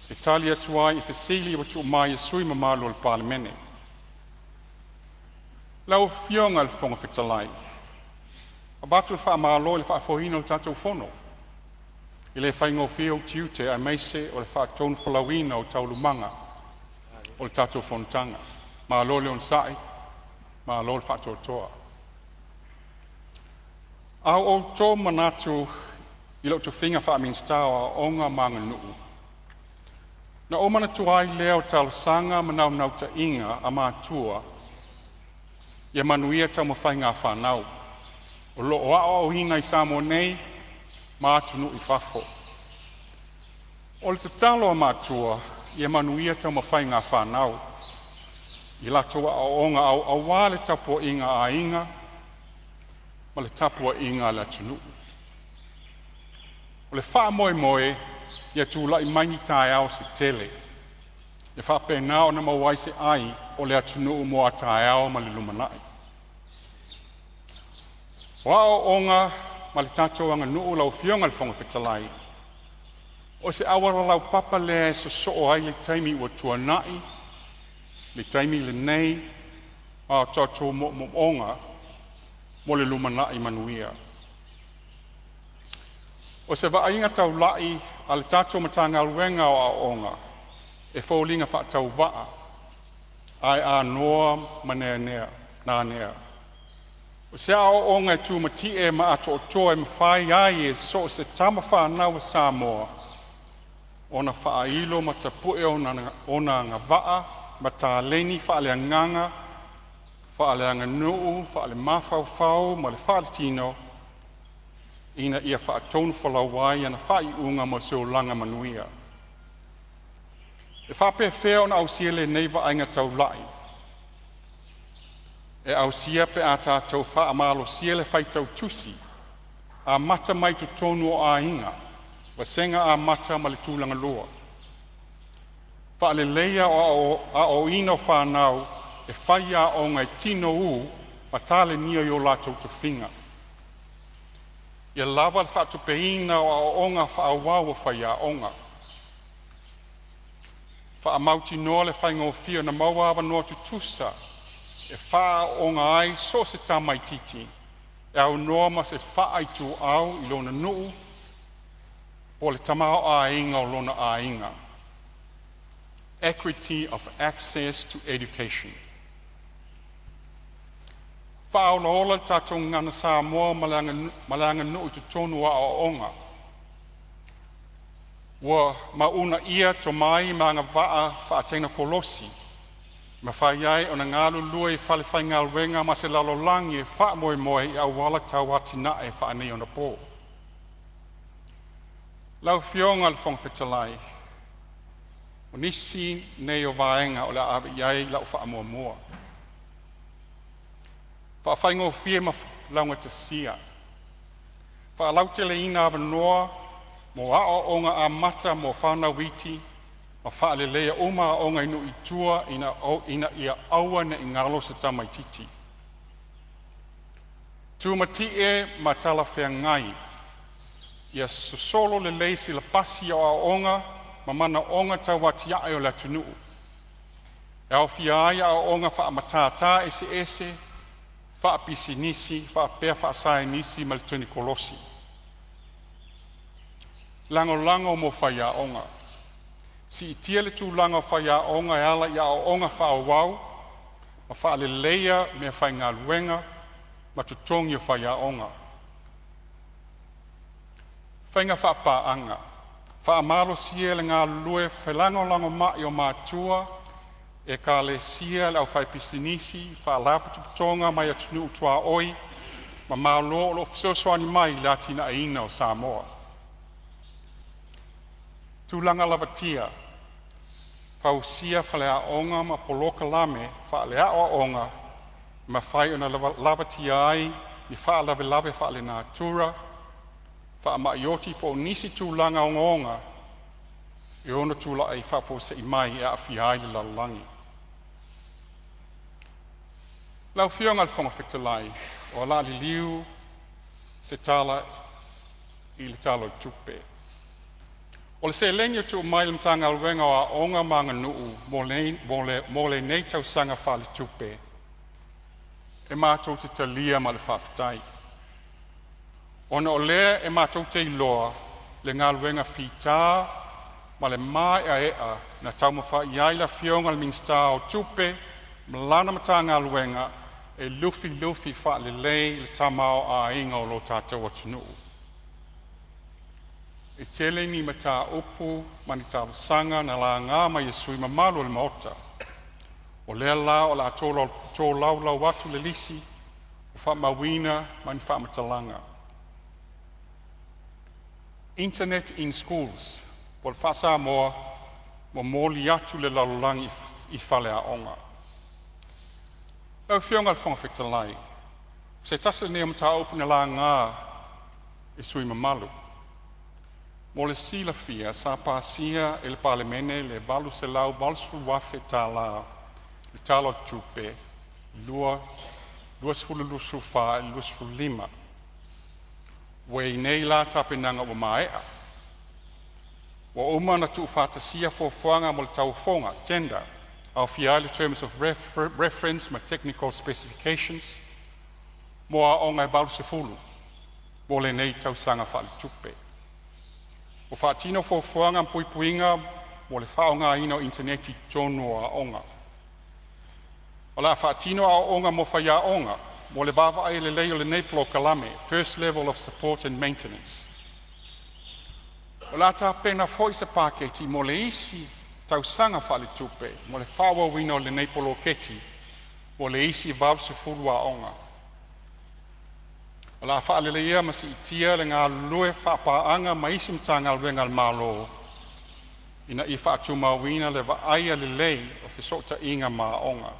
e tali atu ai i fesili ua tuu mai e sui usufono mamalu o le Palemene. Lau Afioga i le Fofoga Fetalai, avatu le faamalo i le faafoeina o le tatou Fono. E le faigofie ou tiute aemaise o le faatonufolauina o taualumaga o le tatou fonotaga. Malo le onosai, malo le faatoatoa. A ua ou to manatu i lou tofiga faa-Minisita o Aoga ma Aganuu, ona ou manatua ai lea o talosaga ma naunautaiga a matua ia manuia taumafaiga a fanau, o lo o aoaoina i Samoa nei ma atunuu i fafo. O le tatalo a matua ia manuia taumafaiga a fanau i latou aoaoga aua le tapuaiga a aiga ma le tapuaiga a le atunuu. O le faamoemoe ia tulai mai ni taeao se tele e faapena ona maua ai se ai o le atunuu mo a taeao ma le lumanai. O aoaoga ma le tatou aganuu lau Afioga i le Fofoga Fetalai, o se auala laupapa lea e sosoo ai le taimi ua tuanai, le taimi lenei ma o tatou moomooga mo le lumanai manuia. O se vaaiga taulai a le tatou Matagaluega o Aoaoga, e foliga faatauvaa ae anoa ma nanea. O se aoaoga e tumatie ma atoatoa e mafai ai e so o se tamafanau a Samoa ona faailo ma tapue ona agavaa ma taleni faaleagaga, faaleaganuu, faale-mafaufau ma le faaletino ina ia faatonufolau ai ana faaiuga mo se olaga manuia. E faapefea ona ausia lenei vaaiga taulai? E ausia pe a tatou faamalosia le faitau tusi amata mai totonu o aiga, vasega amata ma le tulagalua. Faaleleia o le aoaoina o fanau e fai aoga e tinou ma talenia i o latou tofiga. Ia lava le faatupeina o aoaoga faaauau a faiaoga. Faamautinoa le faigofie ona maua avanoa tutusa e faaaooga ai so o se tamaitiiti e aunoa ma se faaituau i lona nuu po o le tamaoaiga o lona aiga. Equity of Access to Education. Faaolaola le tatou gagana Samoa ma le aganuu i totonu o aoaoga. Ua uunaia tomai ma agavaa faatekonolosi e mafai ai ona galulue i falefaigaluega ma se lalolagi e faamoemoe i auala tau atinae faaneionapo. Lau Afioga i le Fofoga Fetalai, o nisi nei o vaega o le a ave iai lau faamuamua: Faafaigofie ma laugatasia, faalauteleina avanoa mo aoaoga amata mo fanau iti, ma faaleleia uma aoga i nuu i tua ina ia aua nei galo se tamaitiiti. Tumatie ma talafeagai, ia sosolo lelei silapasi o aoga. ma manaoga tauatiae o le atunuu, e aofia ai aoaoga faamatata eseese, faapisinisi, faapea faasaienisi ma le tekonolosi. Lagolago mo Faiaoga. Siitia le tulaga o faiaoga e ala i aoaoga faaauau ma faaleleia meafaigaluega ma totogi o faiaoga. Faiga Faapaaga Faamalosia le galulue felagolagomai o matua, ekalesia le aufaipisinisi, faalapotopotoga mai atunuu tuaoi ma Malo o lo o fesoasoani mai i le atinaeina o Samoa. Tulaga Lavatia Fausia faleaoga ma polokalame faaleaoaoga e mafai ona lavatia ai ni faalavelave faalenatura, faamai oti po o nisi tulaga ogaoga e ono tulai faafuasei mai e aafia ai le lalolagi. Lau Afioga i le Fofoga Fetalai, o le a liliu se tala i le Tala o le Tupe. O le seleni ua tuuina mai i le Matagaluega o Aoga ma Aganuu mo lenei tausaga faaletupe, e matou te talia ma le faafetai, ona o lea e matou te iloa le galuega fita ma le maeaea na taumafai i ai le Afioga i le Minisita o Tupe ma lana Matagaluega e lufilufi faalelei le tamaoaiga o lo tatou atunuu. E tele ni mataupu ma ni talosaga na laga mai e sui usufono mamalu o le Maota. O lea la o le a tolaulau atu le lisi ua faamauina ma ni faamatalaga. Internet in Schools po o le faa-Samoa, Momoli atu le lalolagi i faleaoga. Lau Afioga i le Fofoga Fetalai, o se tasi lenei o mataupu na laga e sui usufono mamalu. Mo le silafia, sa pasia e le Palemene le $880,000 le Tala o le Tupe 2024/2025. Ua i ai nei la tapenaga ua maea, ua uma ona tuufaatasia fuafuaga mo le tauofoga (tender) aofia ai terms of reference ma technical specifications mo aoga e 80 mo lenei tausaga faaletupe. Ua faatino fuafuaga ma puipuiga mo le faaaogaina o initaneti i totonu o aoga. O le a faatino aoaoga mo faiaoga mo le vaavaaia lelei o lenei polokalame (First Level of Support and Maintenance). O le a tapena foi se paketi mo le isi tausaga faaletupe mo le faaauauina o lenei poloketi mo le isi 80 aoga. O le a faaleleia ma siitia le galulue faapaaga ma isi Matagaluega a le Malo ina ia faatumauina le vaaia lelei o fesootaiga ma aoga.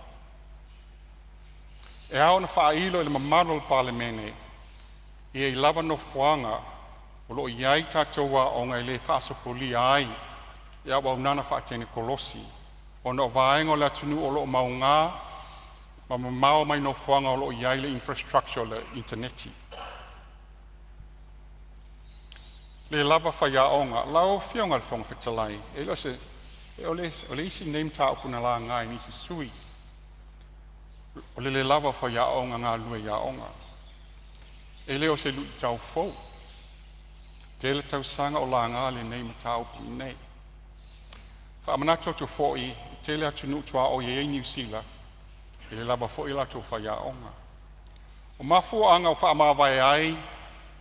E ao ona faailo i le mamalu o le Palemene, e i ai lava nofoaga o lo o i ai tatou aoga e le faasopolia ai le auaunaga faatekonolosi ona o vaega o le atunuu o lo o mauga ma mamao mai nofoaga o lo o i ai le infrastructure o le initaneti. Le lava faiaoga. Lau Afioga i le Fofoga Fetalai, e le o se o le isi lenei mataupu na laga e nisi o sui usufono, o le le lava o faiaoga galulue i aoga. E le o se luitau fou, tele tausaga o laga lenei mataupu i inei. Faamanatu atu foi, e tele atunuu tuaoi e i ai Niu Sila e le lava foi a latou faiaoga. O mafuaaga ua faamavae ai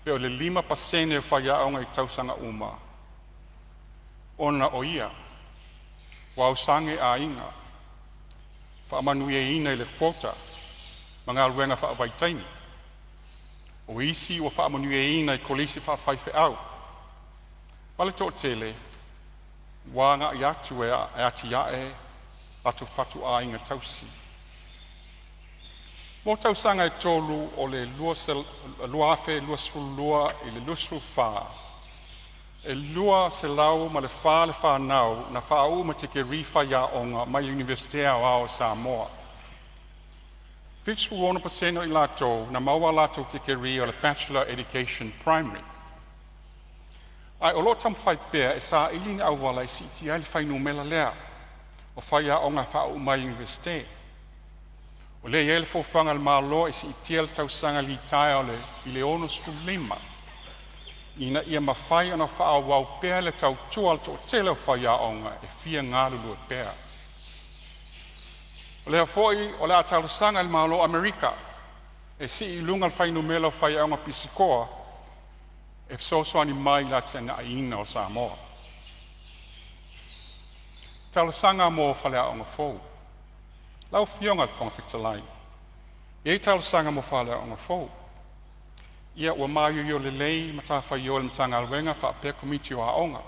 pe o le 5% o faiaoga i tausaga uma ona o ia ua ausani aiga, faamanuiaina i le quota ma galuega faavaitaimi. O isi ua faamanuiaina i kolisi faafaifeau, ma le toatele ua agai atu e atiae latou fatuaiga tausii. Mo tausaga e tolu o le 2022/2024, e 204 le fanau na faauu ma tikeri faiaoga mai le Iunivesite Aoao o Samoa. 76% o i latou na maua a latou tikeri o le Bachelor of Education Primary. Ae o lo o taumafai pea e saili ni auala e siitia ai le fuainumera lea o faiaoga e faauu mai i le Iunivesite. O lea e i ai le fuafuaga a le Malo e siitia le tausaga litaea i le 65 ina ia mafai ona faaauau pea le tautua a le toatele o faiaoga e fia galulue pea. O lea foi o le a talosaga i le Malo o Amerika e sii i luga le fuainumera o faiaoga pisikoa e fesoasoani mai i le atiaeina o Samoa. Talosaga mo Faleaoga Fou. Lau Afioga i le Fofoga Fetalai, e i ai talosaga mo faleaoga fou. Ia ua maioio lelei matafaioi a le Matagaluega faapea Komiti o Aoga.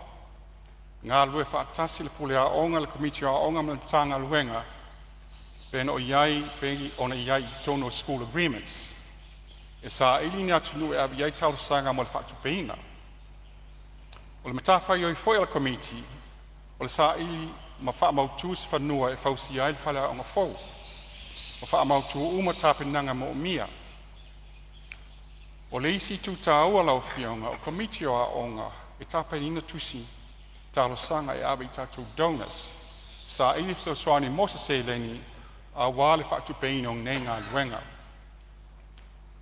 Galulue faatasi le Pule Aoga, le Komiti o Aoga ma le Matagaluega e pei ona i ai i totonu o School Agreements. E saili ni atunuu e ave i ai talosaga mo le faatupeina. O le matafaioi foi a le Komiti o le saili ma faamautu se fanua e fausia ai le faleaoga fou. Ua faamautu uma tapenaga moomia. O le isi itu taua lau Afioga, o Komiti o Aoga e tapenaina tusi talosaga e ave i tatou donors e saili fesoasoani mo se seleni aua le faatupeina o nei galuega. E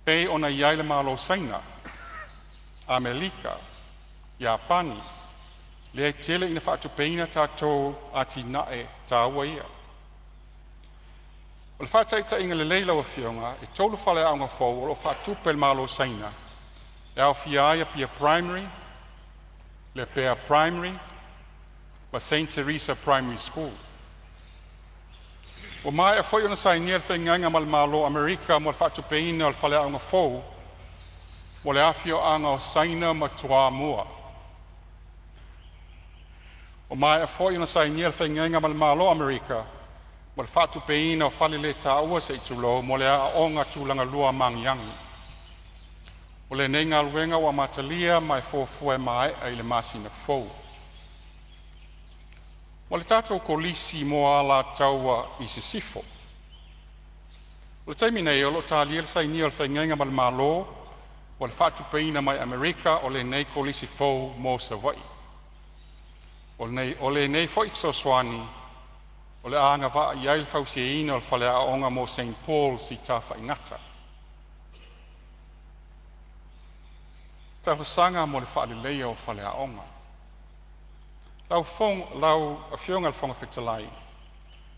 pei ona i ai le Malo o Saina, Amelika, Iapani, lea e tele ina faatupeina tatou atinae taua ia. O le faataitaiga lelei lau Afioga, e tolu faleaoga fou o lo o faatupe e le Malo o Saina, e aofia ai Apia Primary, Lepea Primary ma St Theresa Primary School. Ua maea foi ona sainia le faaiuga ma le Malo o Amerika mo le faatupeina o le faleaoga fou mo le afioaga o Saina ma Toamua. Ua maea foi ona sainia le faaiuga ma le Malo o Amerika mo le faatupeina o faleletaua se i tulou mo le Aoga Tulagalua a Magiagi. O lenei galuega ua amatalia ma e fuafua e maea i le masina fou. Mo le tatou Kolisi mo Alataua i Sisifo. O le taimi nei o lo o talia le sainia o le faaiuga ma le Malo mo le faatupeina mai Amerika o lenei Kolisi fou mo Savaii. O lenei foi fesoasoani o le a agavaa i ai le fausiaina o le faleaoga mo St Pauls i Tafaigata. Talosaga mo le Faaleleia o Faleaoga. Lau Afioga i le Fofoga Fetalai,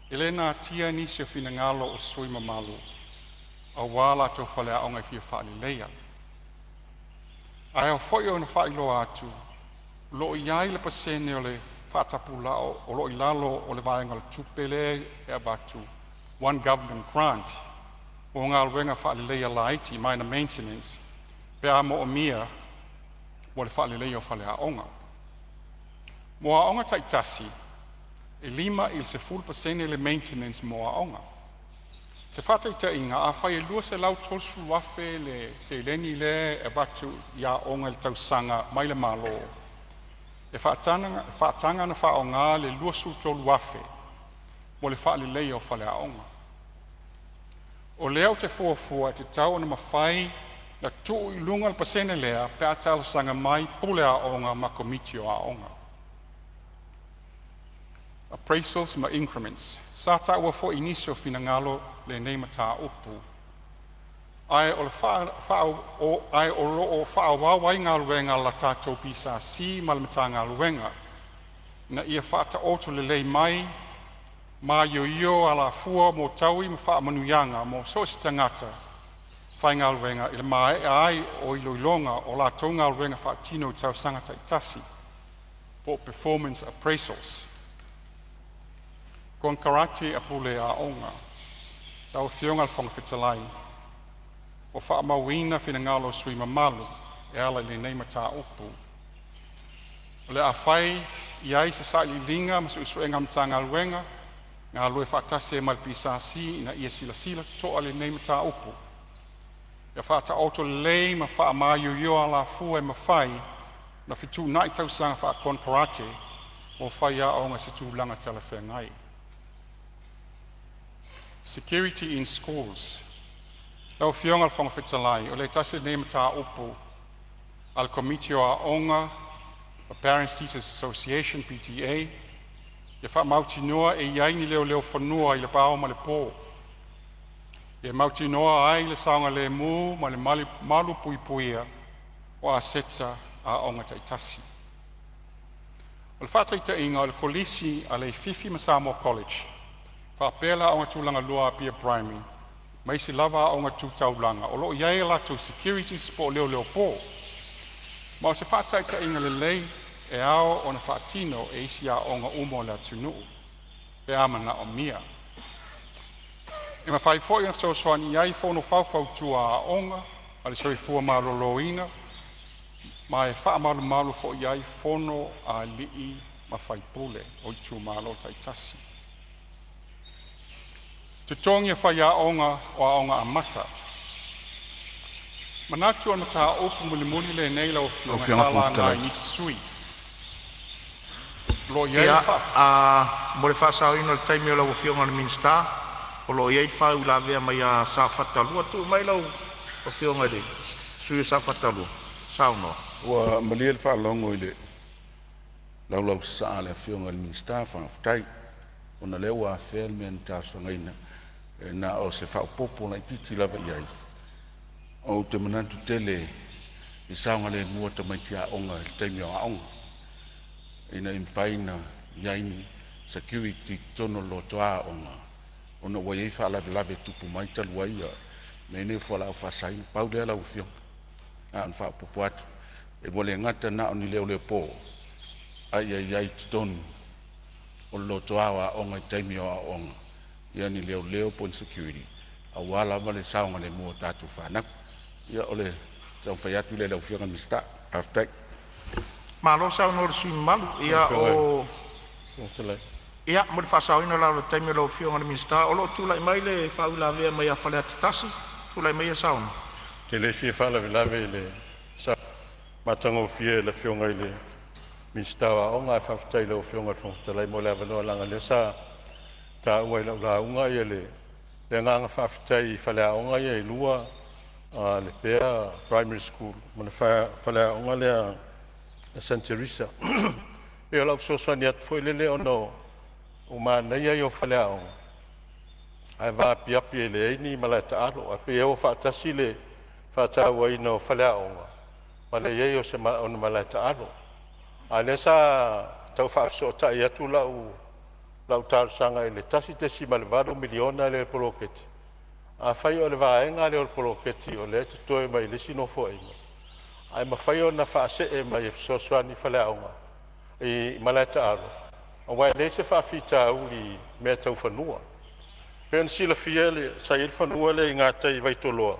e le natia nisi o finagalo o sui usufono mamalu aua latou faleaoga e fia faaleleia. Ae ao foi ona faailoa atu, o lo o i ai le pasene o le faatapulaa o lo o i lalo o le vaega o le tupe lea e avatu, One Government Grant mo galuega faaleleia laiti, minor maintenance pe a moomia mo le faaleleia o faleaoga. Mo aoga taitasi, e 5 i le 10% le maintenance mo aoga. Se faataitaiga, afai e $230,000 le seleni lea e avatu i aoga i le tausaga mai le Malo, e faataga ona faaaoga le $23,000 mo le faaleleia o faleaoga. O lea ou te fuafua e tatau ona mafai ona tuu i luga le pasene lea pe a talosaga mai pule aoga ma komiti o aoga. Appraisals ma Increments. Sa taua foi i nisi o finagalo lenei mataupu, ae o lo o faaauau ai galuega a le tatou PSC ma le Matagaluega ina ia faataoto lelei ma maioio alafua mo taui ma faamanuiaga mo so o se tagata faigaluega i le maea ai o iloiloga o latou galuega faatino i tausaga taitasi (performance appraisals). Konekarate a Pule Aoga. Lau Afioga i le Fofoga Fetalai, ua faamauina finagalo o sui usufono mamalu e ala i lenei mataupu. O le a fai i ai se sailiiliga ma suesuega a le Matagaluega galulue faatasi ai ma le PSC ina ia silasila totoa i lenei mataupu. Ia faataoto lelei ma faamaioio alafua e mafai ona fetuunai tausaga faakonekarate mo faiaoga i se tulaga talafeagai. Security in Schools. Lau Afioga i le Fofoga Fetalai, o le tasi lenei mataupu a le Komiti o Aoga ma Parents Teachers Association PTA, ia faamautinoa e i ai ni leoleo fanua i le ao ma le po. Ia mautinoa ai le saogalemu ma le malupuipuia o aseta a aoga taitasi. O le faataitaiga o le Kolisi a Leififi ma Samoa College, faapea le Aoga Tulagalua a Apia Primary ma isi lava aoga tu taulaga o lo o i ai a latou securities po o leoleo po. Ma o se faataitaiga lelei e ao ona faatino e isi aoga uma o le atunuu pe a manaomia. E mafai foi ona fesoasoani ai Fono Faufautua a Aoga a le Soifua Maloloina ma e faamalumalu foi i fono a alii ma faipule o itumalo taitasi. Totogi o Faiaoga o Aoga Amata. E manatu o le mataupu mulimuli lenei lau Lau Afioga Afioga i sa le Fofoga laga e Fetalai. nisi sui usufono. O lo o i ai le Ia, faa. mo le faasaoina o le taimi o lau Afioga i le Minisita, o lo o i ai le faauilavea mai ia Safata 2. Tuu mai lau Afioga i le sui usufono mo Safata 2 e saunoa. Ua malie le faalogo i le laulausasaa a le Afioga i le Minisita, faafetai ona o lea ua afea le mea na talosagaina. E na o se faaopoopo laitiiti lava i ai. Ou te manatu tele i le saogalemu o tamaiti aoga i le taimi o aoga, ina ia mafai ona i ai ni security i totonu o le lotoa aoga ona ua i ai faalavelave e tupu mai talu ai mea nei o fualaau faasaina. Pau lea lau Afioga, na ona faaopoopo atu. Ua le gata na o ni leoleo po, a ia i ai i totonu o le lotoa o aoga i taimi o aoaoga ia ni leoleo po o ni security aua lava le saogalemu o tatou fanau. Ia o le taumafai atu lea i lau Afioga i le Minisita. Faafetai. Malo saunoa i le sui usufono mamalu. Lau Afioga i le Fofoga Fetalai. Ia, mo le faasaoina la o le taimi o lau Afioga i le Minisita, o lo o tulai mai le faauilavea mai ia Faleata 1. Tulai maia Sauna. Ou te le fia faalavelave i le saunoaga matagofie a le Afioga i le Minisita o Aoga, ae faafetai i lau Afioga i le Fofoga Fetalai mo le avanoa, leaga o lea sa taua i lau lauga le agaga faafetai i faleaoga ia e lua, Lepea Primary School ma le faleaoga lea a Saint Teresa. E pei o lau fesoasoani atu foi lele ona o le manaia ia o faleaoga ae vaapiapi e leai ni malae taalo. Ae pei e o faatasi le faatauaina o faleaoga ma le i ai o ni malae taalo. A o lea sa tau faafesootai atu lau talosaga i le $1.8 miliona lea i le poloketi. Afai o le vaega lea o le poloketi o lea e totoe mai le isi Nofoaiga, ae mafai ona faasee mai e fesoasoani i faleaoga i malae taalo, aua e leai se faafitauli i mea tau fanua. E pei ona silafia sa i ai le fanua lea i gatai i Vaitoloa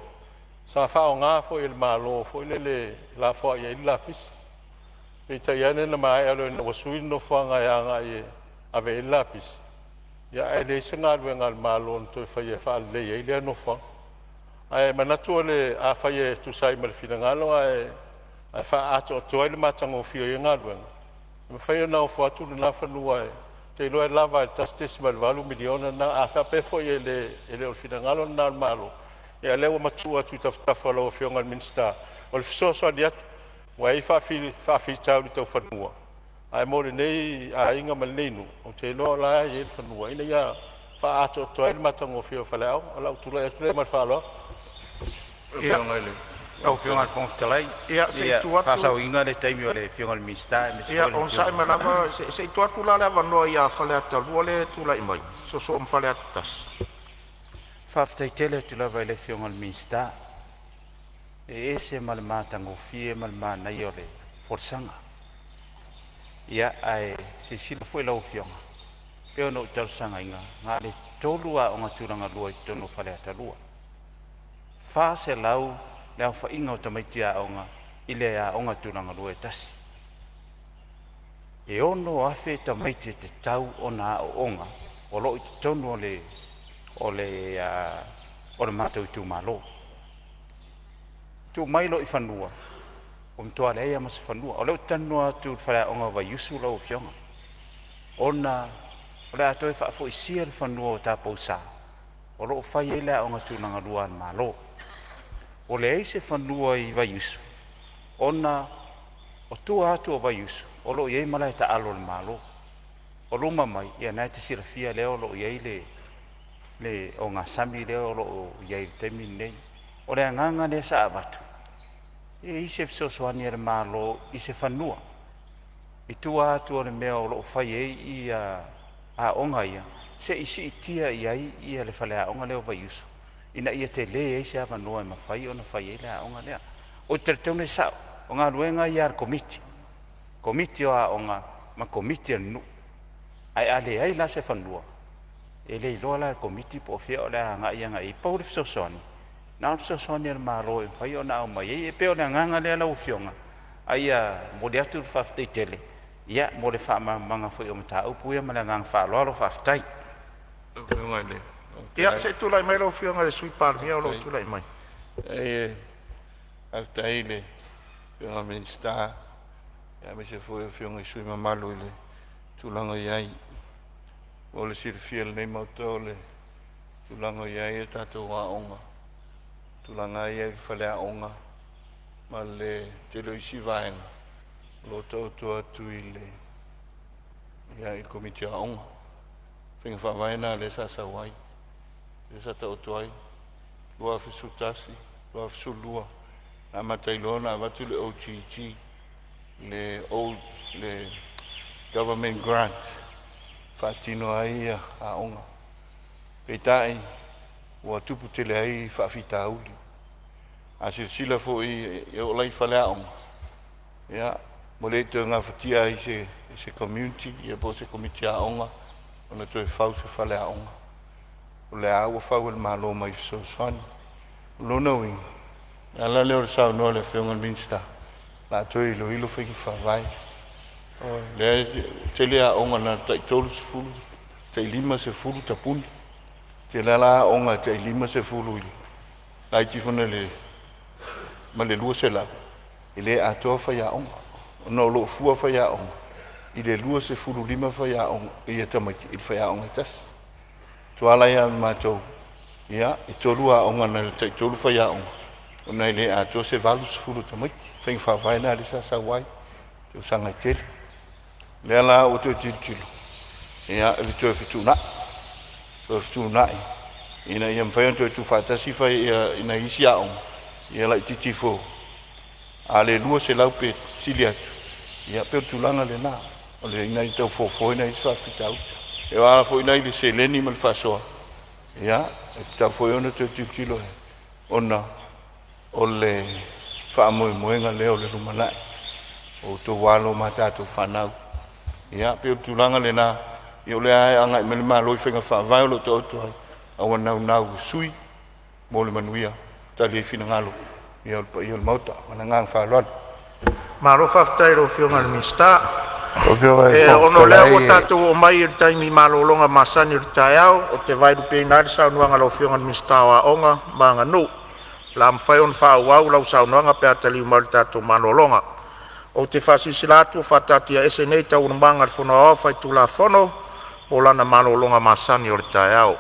sa faaaoga foi e le Malo foi lele e lafoai ai le lapisi. Peitai ane na maea loa ina ua sui le nofoaga e agai e ave i ai le lapisi, ia ae leai se galuega a le Malo na toe faia e faalelei ai lea nofoaga. Ae manatu afai e tusa ai ma le finagalo ae faaatoatoa ai le matagofie o ia galuega, e mafai ona ofo atu lena fanua, ou te iloa e lava i le $1.8 miliona lena. A faapea foi e le o le finagalo lena o le Malo, ia o lea ua matuu atu i tafatafa o lau Afioga i le Minisita. O le fesoasoani atu aua e i ai faafitauli tau fanua, ae mo lenei aiga ma lenei nuu, ou te iloa o la e i ai le fanua ina ia faaatoatoa ai le matagofie o faleaoga. O lou tulai atu lea ma le faaaloalo. Lau Afioga i le Fofoga Fetalai, Ia, se i ia tuu atu, faasaoina le taimi o le Afioga i le Minisita aemaise ia foi le onosai Afioga. mai lava se i tuu atu la le avanoa ia Faleata 2 lea e tulai mai, soosoo ma Faleata 1. Faafetai tele atu lava i le Afioga i le Minisita, e ese ma le matagofie ma le manaia o le folasaga. Ia ae silasila foi lau Afioga, pei ona ou talosagaina, na o le tolu aoga tulagalua i totonu o Faleata 2, 400 le aofaiga o tamaiti aoga i le aoga tulagalua e tasi. E 6,000 tamaiti e tatau ona aooga o lo o i totonu o le matou itumalo. Tuu mai loa i fanua, ua matua leai lava ma se fanua. O lea ou te talanoa atu i le faleaoga o Vaiusu lau afioga, ona o le a toe faafoisia le fanua o Taupousa o lo o fai ai le aoga tulagalua a le Malo. Ua leai se fanua i Vaiusu ona o tua atu o Vaiusu O lo o i ai malae taalo a le Malo. O luma mai ia na e te silafia lea o lo o i ai le ogasami lea o lo o i ai i le taimi lenei. O le agaga lea sa avatu, e i ai se fesoasoani a le Malo i se fanua i tua atu o le mea o lo o fai ai ia aoga ia, se i siitia i ai ia le faleaoga lea o Vaiusu ina ia tele ai se avanoa e mafai ona fai ai le aoga lea. Ou te talitonu e sao, o galuega ia a le Komiti o Aoga ma Komiti a le nuu. Ae a leai la se fanua, e le iloa la e le Komiti po o fea o le a agai i ai. Pau le fesoasoani, na o le fesoasoani a le Malo e mafai ona aumai ai. E pei o le agaga lea lau Afioga, a ia momoli atu le faafetai tele ia mo le faamalamalamaga foi o mataupu ia ma le agaga faaaloalo. Faafetai. Ia, se i tulai mai lau Afioga i le Sui Palemia o lo o tulai mai. Faafetai i le Afioga i le Minisita aemaise foi o Afioga i sui usufono mamalu i le tulaga o i ai. Mo le silafia e lenei Maota o le tulaga o i ai a tatou aoga, tulaga lava ia i faleaoga ma le tele o isi vaega o lo o taoto atu i le Komiti o Aoga. Faiga faavae lena lea sa sau ai, lea sa taoto ai 2011, 2012 na amata ai loa ona avatu le OGG, le Government Grant, e faatino ai aoga. Peitai ua tupu tele ai faafitauli. A silasila foi e oo la i faleaoga, ia ua le toe gafatia ai e se community po o se Komiti Aoga ona toe fau se faleaoga. O lea lava ua fau e le Malo mai fesoasoani. O lona uiga, o le ala lea o le saunoa i le Afioga i le Minisita, o le a toe iloilo faiga faavae. O lea e tele aoga na o le tai 30, tai 50 tapuni. E tele lava la aoga e tai 50 laiti ifo nai le ma le 200, e le atoa faiaoga, ona o lo o fua faiaoga i le 25 faiaoga ia tamaiti i le faiaoga e tasi. Tua la i ai matou, ia, e tolu aoga na o le tai-3 faiaoga, ona e le atoa se 80 o tamaiti. Faiga faavae lena lea sa sau ai i tausaga e tele. O lea la ua toe tilotilo i le toe fetuunai, toe fetuunai ina ia mafai ona toe tuufaatasi nai isi aoga ia laitiiti ifo, a le 200 pe sili atu, ia pei o le tulaga lena o le ina ia tau fofo ai nai isi faafitauli. E a foi la i le seleni ma le faasoa, ia, e tatau foi ona toe tilotilo ona o le faamoemoega lea o le lumanai o outou alo ma tatou fanau. Ia pei o le tulaga lena, ia o lea lava e agai mai le Malo i faiga faavae o lo o taoto ai, a ua naunau e sui mo le manuia e tali ai finagalo o le paia o le Maota. Ma le agaga faaaloalo. Malo faafetai i lau Afioga i le Minisita. Lau Afioga i le E, Fofoga ona o lea ua Fetalai, tatou oo mai i le taimi malologa masani o le taeao, ou te vaelupeina ai le saunoaga a lau Afioga i le Minisita o Aoga ma Aganuu, o le a mafai ona faaauau lau saunoaga pe a taliu mai i le tatou malologa. Ou te faasilasila atu ua faataatiaese nei Taualumaga a le Fono Aoao Faitulafono mo lana malologa masani o le taeao.